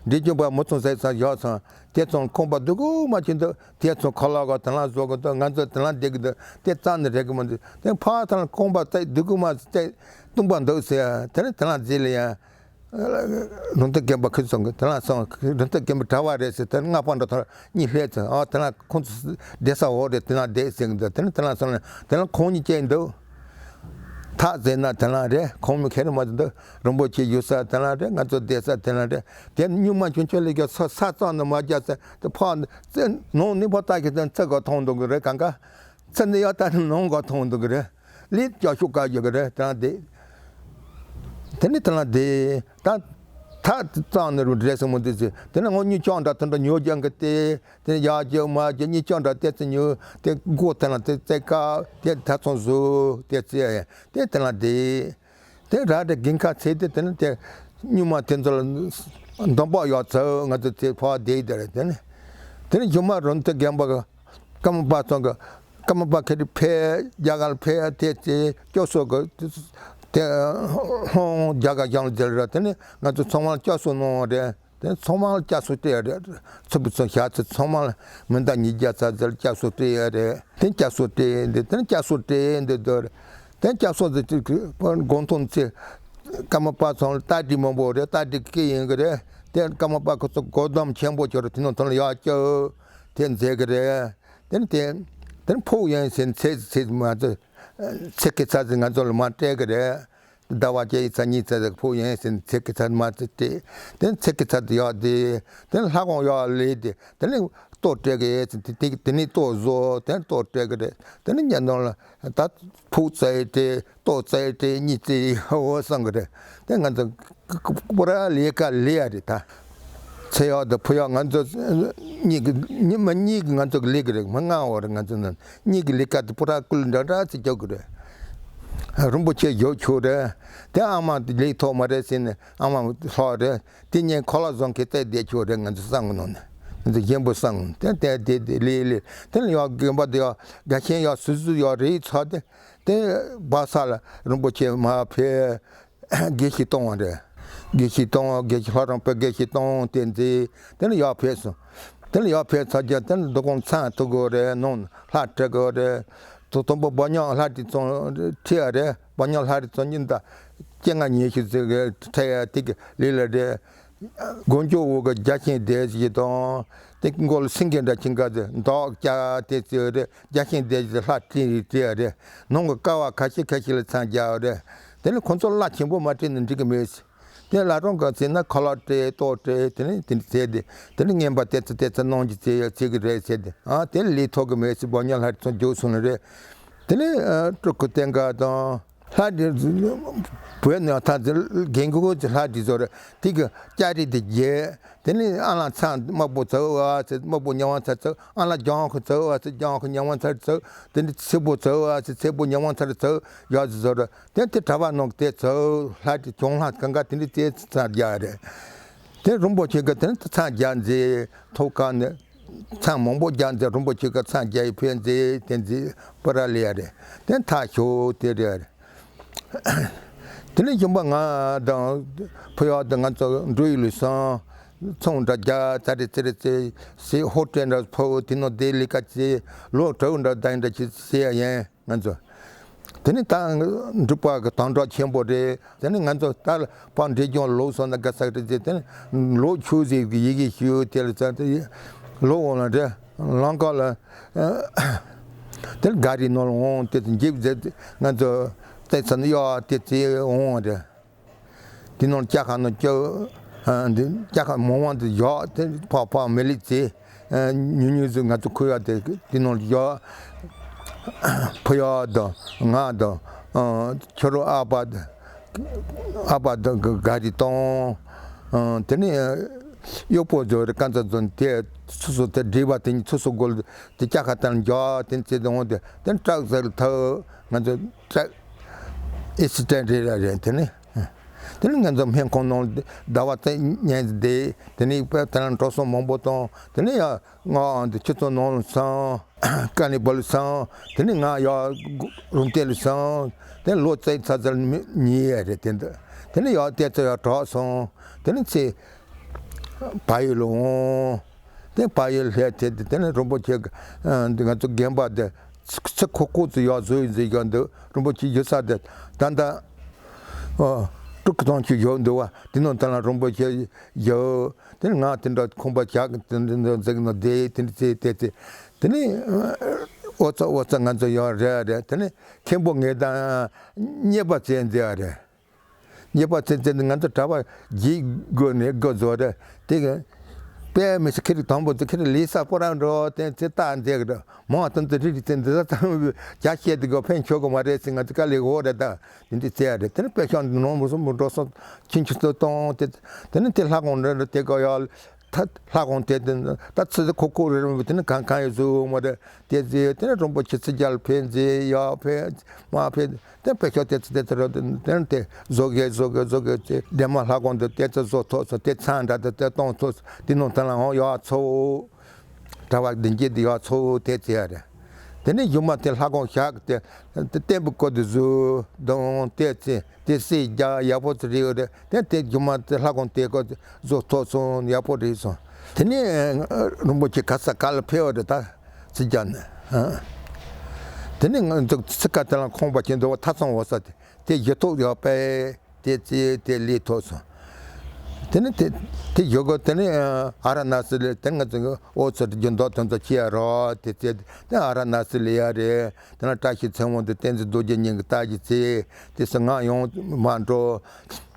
འབྲས་ལྗོངས་པ་མི་ཚང་ཟེར་ས་བཞག་ཚར། དེ་ཚང་ཁང་པ་སྡུག་གུ་མ་ཅིག་འདུག་དེ་ཚང་ཁ་ལག་ག་དེ་ལ་བཟོ་གི་འདུག་ང་ཚོ་དེ་ལ་བསྡད་གི་འདུག་དེ་རྩ་ནས་རེག་གི་མི་འདུག་དེ་ཕར་ཚང་ཁང་པ་བརྩེགས་སྡུག་གུ་མ་བརྩེགས་སྟོང་པ་འདུག་ཟེར། དེ་ནས་དེ་ལ་རྗེས་ལ་ཡང་རུམ་བཏེག་དགོན་པ་ཁུར་སོང་གི། དེ་ལ་སོང་རུམ་བཏེག་དགོན་པ་གྲྭ་བ་རེད་ཟེར། དེ་ལ་ལྔ་པ་འགྲོ་ཐར་གཉིས་སླེབས་ཚར། ཨ་དེ་ལ་ཁོང་ཚོ་བསྡད་ས་འོག་རེད། དེ་ལ་བསྡད་ཟེར་གི་འདུག་དེ་ནས་དེ་ལ་སོང་ནས་དེ་ལ་ཁོང་གཉིས་བཅས་འདུག་ཐག་ཟེར་ན་དེ་ལ་རེད། ཁོང་མི་ཁེར་མ་འདུག་རིན་པོ་ཆེ་ཡོད་ས་དེ་ལ་རེད། ང་ཚོ་བསྡད་ས་དེ་ལ་རེད། དེ་སྨྱུག་མ་ཆུང་ཆུང་ལས་ཀྱང་ས་ས་གཙང་ནས་མ་རྒྱག་ས་དེ་ཕར་ནང་ནས་ཕར་ལྟ་གི་དེ་ཚེ་ག་མཐོང་འདུག་གི་རེད། གང་ག་ཚེ་འདི་ཡག་ལྟ་ནས་ནང་ག་མཐོང་འདུག་གི་རེད། ལས་ཀྱང་ཤུགས་དཀའ་ཡོད་གི་རེད། དེ་ལ་བསྡད། དེ་ནས་དེ་ལ་བསྡད། ད་ཐག་གཙང་ནས་རུ་འདྲེ་སྲིན་མོ་འདི་ཚེ་དེ་ནས་ངོ་གཉིས་ཀྱང་འདྲ་དེ་འདྲ་ཉོ་རྒྱག་གི་སྟེ། དེ་ཡར་རྒྱུག་མར་རྒྱུག་གཉིས་ཀྱང་འདྲ་དེ་ཚོ་ཉོས། དེ་སྒོ་དེ་ལ་དེ་རྩེ་ཀ་དེ་ད་ཚོང་བཟོ་དེ་རྩེ་དེ་དེ་ལ་བསྡད། དེ་ར་དེ་དགུན་ཁ་ཚེས་དེ་དེ་ནི་དེ་སྨྱུག་མ་དེ་ཚོ་ལ་འདོན་པ་ཡག་ཚོ་ང་ཚོ་དེ་ཕར་བསྡད་དེ་རེད། དེ་ནི་དེ་ནི་རྗེས་མ་རུམ་བཏེག་དགོན་པ་གི་ཀརྨ་པ་ཚང་གི་ཀརྨ་པ་ཁེ་རི་ཕེ་རྒྱ་གར་ཕེ་དེ་ཚེ་སྐྱོ་སོ་གི་དེ་ཧོང་རྒྱ་གར་ཞང་ལ་མཛད་ར། དེ་ནི་ང་ཚོ་ཚང་མ་ལ་སྐྱོ་སོ་གནང་བ་རེད། དེ་ཚང་མ་ལ་སྐྱ་སོ་སྤྲད་ཡ་རེད། ཚུར་བུ་ཚོ་ཞག་ཚོ་ཚང་མ་ལ་མི་འདའ་ཉིས་བརྒྱ་ཚ་ཚ་ལ་སྐྱ་སོ་སྤྲད་ཡ་རེད། དེ་སྐྱ་སོ་སྤྲད་འདི་དེ་སྐྱ་སོ་སྤྲད་འདི་དོ་རེད། དེ་སྐྱ་སོ་འདི་དགོང་ཐུན་ཚེ་ཀརྨ་པ་ཚང་ལ་རྟ་དྲེལ་མང་པོ་རེད། རྟ་དྲེལ་སྐེ་ཡིན་གི་རེད། དེ་ཀརྨ་པ་ཁོ་ཚོ་སྒོ་འདམ་ཆེན་པོ་ཅིག་རེད། དེ་ནང་དོན་ལ་ཡག་སྐྱོ་དེ་མཛད་གི་རེད། དེ་ནི་དེ་དེ་ནི་ཕོགས་ཡིན་ཟེར་ཚེ་ཚེ་མ་ཚེ་ཚེ་གི་ཚ་ཚེ་ང་ཚོ་ལ་མ་སྤྲད་གི་རེད། ཟླ་བ་བརྒྱད་ཡི་ཚ་གཉིས་ཚ་ཚ་ཕོགས་ཡིན་ཟེར་ཚེ་གི་ཚ་མ་ཚེ་སྤྲད། དེ་ནི་ཚེ་གི་ཚ་དེ་ཡག་དེ་དེ་ནི་ལྷ་ཁང་ཡག་ལས་དེ་དེ་ནི་ལྟོ་སྤྲད་གི་ཡིན་ཟེར། དེ་དེ་དེ་ནི་ལྟོ་བཟོ་དེ་ནི་ལྟོ་སྤྲད་གི་རེད། དེ་ནི་ཉན་དོན་ལ་ད་ཕོགས་ཚ་ཡི་སྤྲད། ལྟོ་ཚ་ཡི་སྤྲད། གཉིས་ཚ་ཡི་འོ་བསམ་གི་རེད། དེ་ང་ཚོ་པུ་ར་ལས་ཀ་ལས་ཡ་རེད། ད་ཚེ་ཡག་དང་ཕོ་ཡག་ང་ཚོ་གཉིས་ཀྱི་ཉི་མ་གཉིས་ཀྱི་ང་ཚོ་གི་ལས་ཀྱི་རེད། མི་ལྔ་བ་རེད། ང་ཚོ་ནི་གཉིས་ཀྱི་ལས་ཀ་དེ་པུ་ར་ཀུལ་འདྲ་འདྲ་ཚེ་རྒྱག་གི་རེད། རིན་པོ་ཆེ་ཡོད་ཆོག་རེད། དེ་ཨ་མ་དེ་ལས་ཐོག་མ་རེད་ཟེར་ནས་ཨ་མ་ལྷག་རེད། དེ་ཉིན་ཁོ་ལ་བཟང་གི་བལྟས་བསྡད་ཆོག་རེད། ང་ཚོ་བསམ་གི་ནང་ནས་ང་ཚོ་གཞན་པོ་བསམ་གི་དེ་དེ་དེ་དེ་ལས་ལས་དེ་ལ་ཡག་དགོན་པ་དེ་ཡག་དགའ་ཆེན་ཡག་སུ་སུ་ཡག་རེད་ཚ་དེ། དེ་སྦ་ས་ལ་རིན་པོ་ཆེ་མར་ཕེབས། དགེ་བཤེས་གཏོང་བ་རེད། དགེ་བཤེས་གཏོང་བ། དགེ་བཤེས་ལྷ་རམས་པའི་དགེ་བཤེས་གཏོང་དེ་མཛད། དེ་ནས་ཡར་ཕེབས་སོང་། དེ་ནས་ཡར་ཕེབས་ཚར་རྗེས་དེ་ནས་འདུ་ཁང་ཚང་ཐུག་གི་རེད། ནང་ལྷ་ཁྲིད་གི་རེད། དུ་དང་པོ་འབའ་ཉག་ལྷ་བྲིས་ཙང་ཁྲིད་ཡ་རེད། འབའ་ཉག་ལྷ་བྲིས་ཙང་ཉིན་ད་བཅོ་ལྔ་ཉི་ཤུ་ཟེར་གི་ཁྲིད་ཡ་དེ་གི་ལས་ལ་རེད། སྒོ་མཇུག་འོག་གི་རྒྱ་ཆེན་སྡེ་བཞི་དང་། དེ་མགོ་ལ་སེང་གེ་འདྲ་ཅིག་འགའ་དེ་མདོག་སྐྱ་དེ་ཚོ་རེད། རྒྱ་ཆེན་སྡེ་བཞི་ལྷ་བྲིས་རེད་བྲིས་རེད། ནང་གི་ཀ་བ་ཁ་ཤས་ཁ་ཤས་ལ་མཚམས་སྦྱར་རེད། དེ་ནི་ཁོ་ཚོ་བླ་ཆེན་པོ་མ་བྲིས་ན་འགྲིག་གི་མེད། དེ་བླ་རུང་གི་ཚེ་ན་ཁ་ལག་སྤྲད་ལྟོ་སྤྲད་དེ་ནི་དེ་འདྲ་བྱས་ཏེ། དེ་ནི་རྔན་པ་དེ་ཚོ་དེ་ཚོ་གནང་རྒྱུ་བྱས་ཡ་བྱེད་གི་རེད་ཟེར་ཏེ། ཨ་དེ་ལས་ཐོག་གི་མེད་ཚེ་འབོ་ཉ་ལྷ་ཚོ་འཇུག་སོང་ནི་རེད། དེ་ནི་སྤྲུལ་སྐུ་བསྟན་དགའ་དང་། ལྷ་འདྲེ་བོད་ནང་ཐང་དེ་རྒན་གོ་གི་ལྷ་འདྲེ་ཚོ་རེད། དེ་གི་ལྕགས་རི་དེ་རྒྱས། དེ་ནི་ཨ་ལ་ཚང་དམག་པོ་ཚོ་བ་ཚེ་དམག་པོ་ཉམས་བ་ཚར་ཚོ། ཨ་ལ་ལྗང་ཁུ་ཚོ་བ་ཚེ་ལྗང་ཁུ་ཉམས་བ་ཚར་ཚོ། དེ་ནི་ཚེ་པོ་ཚོ་བ་ཚེ་ཚེ་པོ་ཉམས་བ་ཚར་ཚོ། ཡག་ཚོ་རེད། དེ་དེ་གྲྭ་པ་ནང་དེ་ཚོ་ལྷ་དེ་གྱོང་ལྷ་གང་ག་དེ་འདྲ་དེ་ཚང་རྒྱ་རེད། དེ་རིན་པོ་ཆེ་གི་དེ་ཚང་རྒྱ་མཛད་ཐོག་ཁ་ནས་ཚང་མང་པོ་རྒྱ་མཛད། རིན་པོ་ཆེ་གི་ཚང་རྒྱ་ཡི་ཕན་མཛད་དེ་མཛད་པ་ར་ལས་རེད། དེ་མཐའ་ཤོག་དེ་རེད། དེ་ནས་གཞུང་པ་ང་དང་ཕུ་ཡག་དང་ང་ཚོ་འགྲོ་ཡི་ལུས་སང་ཚོང་འདྲ་རྒྱ་ཙ་རེ་ཙི་རེ་ཙི་སི་ཧོ་ཊེལ་འདྲ་ཕུ་དེ་ནང་བསྡད་ལས་ཀ་ཅི་ལོ་དྲུག་འདྲ་བསྡད་འདྲ་ཅི་ཟེར་ཡ་ཡིན། ང་ཚོ། དེ་ནས་ད་འབྲུག་པ་གི་དམ་དྲག་ཆེན་པོ་རེད། དེ་ནས་ང་ཚོ་ད་ཕར་འབྲས་ལྗོངས་ལོག་སོང་ན་དགའ་ས་རེད་ཅེས། དེ་ནས་ལོག་ཆོག་ཟེར་གི་ཡི་གེ་ཞུ་དེ་ལ་ཚར་དེ་ལོག་འོང་ལ་རེད། ལམ་ཁ་ལ་དེ་ལ་ག་རི་ནང་ལ་འོང་དེ་ཚོ་འཇིབ་ཟེར། ང་ཚོ་བལྟས་ཚར་ན་གཡོག་དེ་ཚེ་འོང་རེད། དེ་ནང་ལྕགས་ཁ་ནང་བཅུག་ཨ་འདི་ལྕགས་ཁ་མང་བ་འདི་བཞག་དེ་ཕག་ཕག་མི་ལེགས་ཚེ། ཨ་ཉུང་ཉུང་ཟིག་ང་ཚོ་ཁུར་ཡག་དེ་དེ་ནང་བཞག་ཕུ་ཡག་དང་ང་དང་ཨ་ཁྱོད་རང་ཨ་ཕ་དང་ཨ་ཕ་དང་ག་ག་རི་བཏང་། ཨ་དེ་ནས་གཡོག་པོ་ཚོ་རེ་ཀ་ཚ་ཚོ་དེ་སོ་སོ་དེ་སྒྲིག་པ་དེ་ཉིད་སོ་སོ་སྒོ་ལ་དེ་ལྕགས་ཁ་དང་འཇོག་དེ་ཚེ་དང་དེ་དེ་ཊག་ཟེར་ཐུག་ང་ཚོ་ཊག་ཨེ་སི་ཊེན་ཊི་རེད་རེད་དེ་ནས། དེ་ནས་ང་ཚོ་སྨན་ཁང་ནང་ཟླ་བ་བཙས་ཉན་བསྡད། དེ་ནས་དཔེ་དེ་ན་འགྲོ་སོང་མང་པོ་བཏང་། དེ་ནས་ཡང་ང་འདི་ཁྱེད་ཚོ་ནང་ལ་སོང་། ཀ་ནི་བ་ལ་སོང་། དེ་ནས་ང་ཡང་རུམ་བཏེག་ལ་སོང་། དེ་ནས་ལོ་བཙས་ཚ་ཚར་ཉེ་ཡ་རེད་དེ་འདི། དེ་ནས་ཡང་བལྟས་ཚོ་ཡང་གྲགས་སོང་། དེ་ནས་ཚེ་བལ་ཡུལ་ལ་འོང་། དེ་བལ་ཡུལ་སླེབས་དེ་དེ་ནས་རིན་པོ་ཆེ་གི་ཨ་འདི་ང་ཚོ་རྒན་པ་དེ་ཚི་ཁོ་ཁོ་ཚོ་ཡག་བཟོ་ཡི་མཛད་ཀྱང་འདུག་རིན་པོ་ཆེ་ཡོད་ས་དེ་ད་ལྟ་ཨོ་དྲུག་གི་ཐང་ཆུ་ཡོད་འདུག་བ། དེ་ནང་ད་ལ་རིན་པོ་ཆེ་ཡོད། དེ་ནས་ང་དེ་འདྲ་ཁང་པ་བྱ་གི་དེ་འདྲ་འཛེགས་ན་བསྡད་དེ་འདྲ་བྱས་དེ་དེ་དེ་ནས་ཨོ་ཙ་ཨོ་ཙ་ང་ཚོ་ཡག་རེད་རེད། དེ་ནས་མཁན་པོ་ངས་ད་རྙེད་པ་བྱས་མཛད་རེད། ཉེས་པ་ཚན་ཚན་ང་ཚོ་གྲྭ་པ་བརྒྱད་དགོས་ནས་དགོས་བཟོ་རེད། དེ་གི་དཔེ་མི་སྲིད་ཁྱེད་རིགས་དང་པོ་ཚོ་ཁྱེད་རིགས་ལས་ས་པོ་ར་འགྲོ་དེ་ཚེ་རྟགས་མཛད་གི་འགྲོ་མང་དོན་དུ་རིགས་རིགས་ཚན་འདི་ཚ་ཚང་བྱ་བཤད་དེ་གོ་ཕན་ཆོག་གི་མ་རེད་ཟེར་ང་ཚོ་དཀའ་ལས་འོ་རེད། ད་དེ་འདྲ་ཚེ་ཡ་རེད། དེ་ནི་དཔེ་ཤོག་འདི་ནང་མི་སོང་མི་འགྲོ་སོང་ཁྱིམ་ཆུ་ཚོད་གཏོང་དེ་དེ་ནི་དེ་ལྷ་ཁང་འདྲ་འདྲ་དེ་ག་ཡ། ད་ལྷ་ཁང་དེ་དེ་ད་ཚི་ཁོ་ཁོ་རེ་རེ་དེ་ནི་གང་གང་ཡོད་བཟོ་མ་རེད། དེ་ཚེ་དེ་ནི་རིན་པོ་ཆེ་ཚི་རྒྱལ་ཕན་ཚེ་ཡག་ཕན་མ་ཕན་དེ་དཔེ་ཤོག་དེ་ཚི་དེ་ཚི་རོ་དེ་དེ་ནི་དེ་བཟོ་གེ་བཟོ་གེ་བཟོ་གེ་ཚེ་འདན་མ་ལྷ་ཁང་དེ་དེ་ཚི་བཟོ་ཐོག་ཚོ་དེ་ཚང་འདྲ་དེ་དེ་གཏོང་ཐོག་དེ་ནང་དེ་ལ་ཧོ་ཡག་ཚོ་གྲྭ་པ་བདུན་བརྒྱད་དེ་ཡག་ཚོ་དེ་ཚེ་ཡ་རེད། དེ་ནི་ཡུམ་མ་དེ་ལྷ་ཁང་བཞག་དེ་དེ་བརྟན་པོ་བཀོད་དེ་བཟོ་དང་དེ་ཚེ། དེ་སྲིད་རྒྱ་ཡག་པོ་ཚོ་རེད་ཡོད་རེད། དེ་དེ་རྒྱུ་མ་དེ་ལྷ་ཁང་དེ་ཀོ་བཟོ་ཐོག་སོང་ཡག་པོ་རེད་སོང་། དེ་ནས་རིན་པོ་ཆེ་ག་ས་ག་ལ་ཕེབས་པ་རེད་ད་ཚི་རྒྱ་ནས། དེ་ནས་ང་ཚོ་ཚི་ཀ་དེ་ལ་ཁོང་པ་ཆེན་འདུག་བ་ཐ་ཚང་འོ་ས་དེ་དེ་ཡི་ཐོག་ཡོད་པས་དེ་ཚེ་དེ་ལས་ཐོག་སོང་། དེ་ནས་དེ་དེ་ཡོད་གོ་དེ་ནས་ཨ་ར་ན་སི་ལས་དེ་ང་ཚོ་འོ་ཚོ་རྒྱུ་མདོག་དོན་ཚོ་ཁྱི་ཡ་རོ་དེ་ཚེ་དེ་ཨ་ར་ན་སི་ལས་ཡ་རེད། དེ་ན་བཀྲ་ཤིས་ཚེ་དབང་དུ་བསྟན་འཛིན་རྡོ་རྗེ་གཉིས་ཀྱི་རྟ་ཞིག་བརྩིས། དེ་སུ་ང་ཡོང་མ་འགྲོ།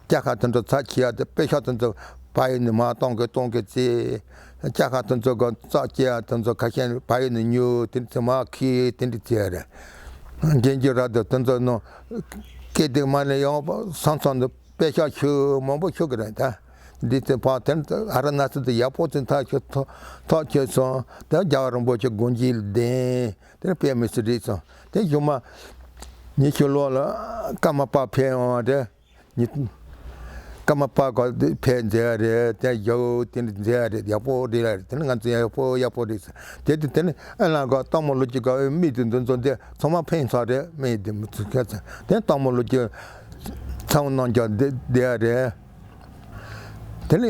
སྐྱ་ཁ་དེ་ཚོ་ཚ་ཁྱི་ཡ་དེ་དཔེ་ཤོག་དེ་ཚོ་ཕ་ཡུལ་ནས་མ་གཏོང་གི་གཏོང་གི་བརྩིས། སྐྱ་ཁ་དེ་ཚོ་གི་རྩ་སྐྱེ་ཡ་དེ་ཚོ་ཁ་ཤས་ཕ་ཡུལ་ནས་ཉོས་དེ་ཚོ་མ་ཁྱི་དེ་འདྲ་བརྩིས་ཡ་རེད། རྒན་གྱི་ར་དེ་དེ་ཚོ་ནང་སྐད་དེ་མ་ནས་ཡོང་བ་སང་སང་དུ་དཔེ་ཤོག་ཁྱུ་མང་པོ་ཁྱུ་གི་རེད་ད། འདི་ཚེ་ཕ་དེ་ཨ་ར་ན་སི་དེ་ཡག་པོ་ཚེ་ཐག་ཆོད་ཐོག་ཐག་ཆོད་སོང་། དེ་རྒྱལ་བ་རིན་པོ་ཆེ་དགོངས་གཞི་ལྡན། དེ་ནས་དཔེ་མི་སྲིད་རེད་སོང་། དེ་གཞུག་མ་ཉི་ཤུ་ལོ་ལ་ཀརྨ་པ་ཕེབས་འོང་བ་རེད། ཉི་ཀརྨ་པ་ག་དེ་ཕེབས་མཛད་པ་རེད། དེ་ཡག་དེ་འདྲ་མཛད་པ་རེད། ཡག་པོ་རེད་ལ་རེད། དེ་ནི་ང་ཚོ་ཡག་པོ་ཡག་པོ་རེད་ཟེར། དེ་དེ་དེ་ནི་ཨ་ལ་ག་སྟག་མོ་ལུག་གི་ག་མི་དེ་འདི་ཚོ་འདི་ཚང་མ་ཕན་ཚོགས་རེད། མི་དེ་མི་ཚུགས་ཁ་ཚ་དེ་སྟག་མོ་ལུག་གི་ཚང་མ་གནང་རྒྱུ་དེ་དེ་རེད། དེ་ནས་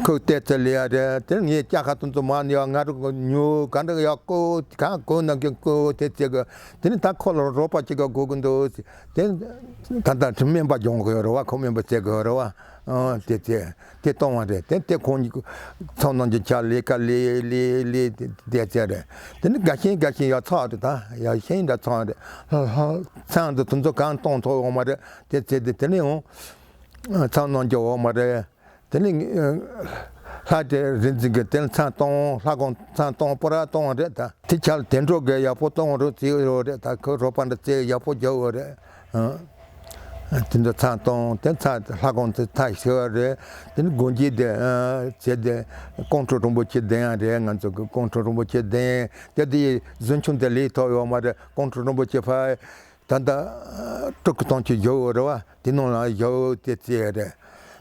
ཁོས་བལྟས་ཚེ་ལས་ཡ་རེད། དེ་ནས་ངས་སྐྱ་ཁ་དེ་ཚོ་མ་ནི་ཡ་ང་རང་གི་ཉོ་ག་འདྲ་ཡ་ཀོ་ག་ཀོ་ན་གི་ཀོ་དེ་ཚེ་གི་དེ་ནས་ད་ཁོ་ལ་རོགས་པ་ཅིག་ག་དགོས་གི་འདུག་ཟེར། དེ་ད་ལྟ་སྨན་པ་སྦྱོང་གི་ཡོད་རེད་བ། ཁོ་སྨན་པ་བྱེད་གི་ཡོད་རེད་བ། ཨ་དེ་དེ་དེ་གཏོང་བ་རེད། དེ་དེ་ཁོང་གཉིས་ཚང་ནང་གི་ཆ་ལས་ཀ་ལས་ལས་ལས་དེ་དེ་རེད། དེ་ནི་དགའ་ཞེན་དགའ་ཞེན་ཡག་ཚ་རེད། ད་ཡག་ཞེན་འདྲ་ཚ་རེད། ལྷ་ལྷ་ཚང་དུ་དུ་ཚོ་གང་གཏོང་ཐུབ་ཡོད་མ་རེད། དེ་དེ་དེ་དེ་ནི་འོང་ཚང་ནང་གི་འོང་མ་རེད། དེ་ནི་ལྷ་དེ་རིག་འཛིན་གྱི་དེ་ནི་ཚང་གཏོང་། ལྷ་ཁང་ཚང་གཏོང་པོ་ར་གཏོང་བ་རེད། ད་དེ་ཆ་ལ་དེ་འགྲོ་གི་ཡག་པོ་གཏོང་རོགས་བྱེད་རོགས་རེད། ད་ཁོ་རོགས་པ་འདྲ་བྱེད་ཡག་པོ་རྒྱག་འོ་རེད། ཨ། དེ་འདྲ་ཚང་གཏོང་། དེ་ཚང་ལྷ་ཁང་དེ་ཚང་ཞི་བ་རེད། དེ་ནི་དགོན་སྐྱིད་དེ་ཨ་བྱས་དེ་ཀོང་སྤྲུལ་རིན་པོ་ཆེ་གདན་ཡང་རེད། ང་ཚོ་གི་ཀོང་སྤྲུལ་རིན་པོ་ཆེ་གདན་དེ་དེ་གཟིམ་ཆུང་དེ་ལས་ཐོག་ཡོད་མ་རེད། ཀོང་སྤྲུལ་རིན་པོ་ཆེ་ཕ་ད་ལྟ་སྤྲུལ་སྐུ་གཏོང་ཆེད་བཞག་ཡོད་རེད་བ། དེ་ནང་ལ་བཞག་ཡོད་དེ་བྱས་རེད།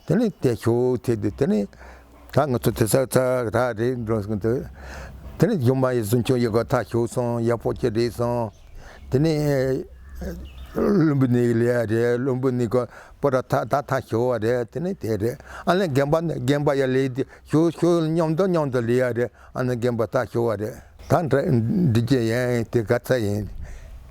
དེ་ནི་དེ་ཞོ་དེ་དེ་དེ་ནི་ད་ང་ཚོ་དེ་ས་ཚ་ར་རེད་འགྲོ་སོང་དུ། དེ་ནི་ཡུམ་མ་ཡི་གཟིམ་ཆུང་ཡི་ག་ཐག་ཞུགས་སོང་། ཡག་པོ་ཅིག་རེད་སོང་། དེ་ནི་བློན་པོ་ནི་ལས་ཡ་རེད། བློན་པོ་ནི་ག་པོ་ར་ཐག་ད་ཐག་ཞུགས་བ་རེད། དེ་ནི་དེ་རེད། ཨ་ནི་རྒན་པ་ནི་རྒན་པ་ཡ་ལས་དེ་ཞུགས་ཞུགས་མཉམ་དུ་མཉམ་དུ་ལས་ཡ་རེད། ཨ་ནི་རྒན་པ་ཐག་ཞུགས་བ་རེད། ད་འདྲ་འདི་ཅི་ཡིན་དེ་ག་ཚ་ཡིན།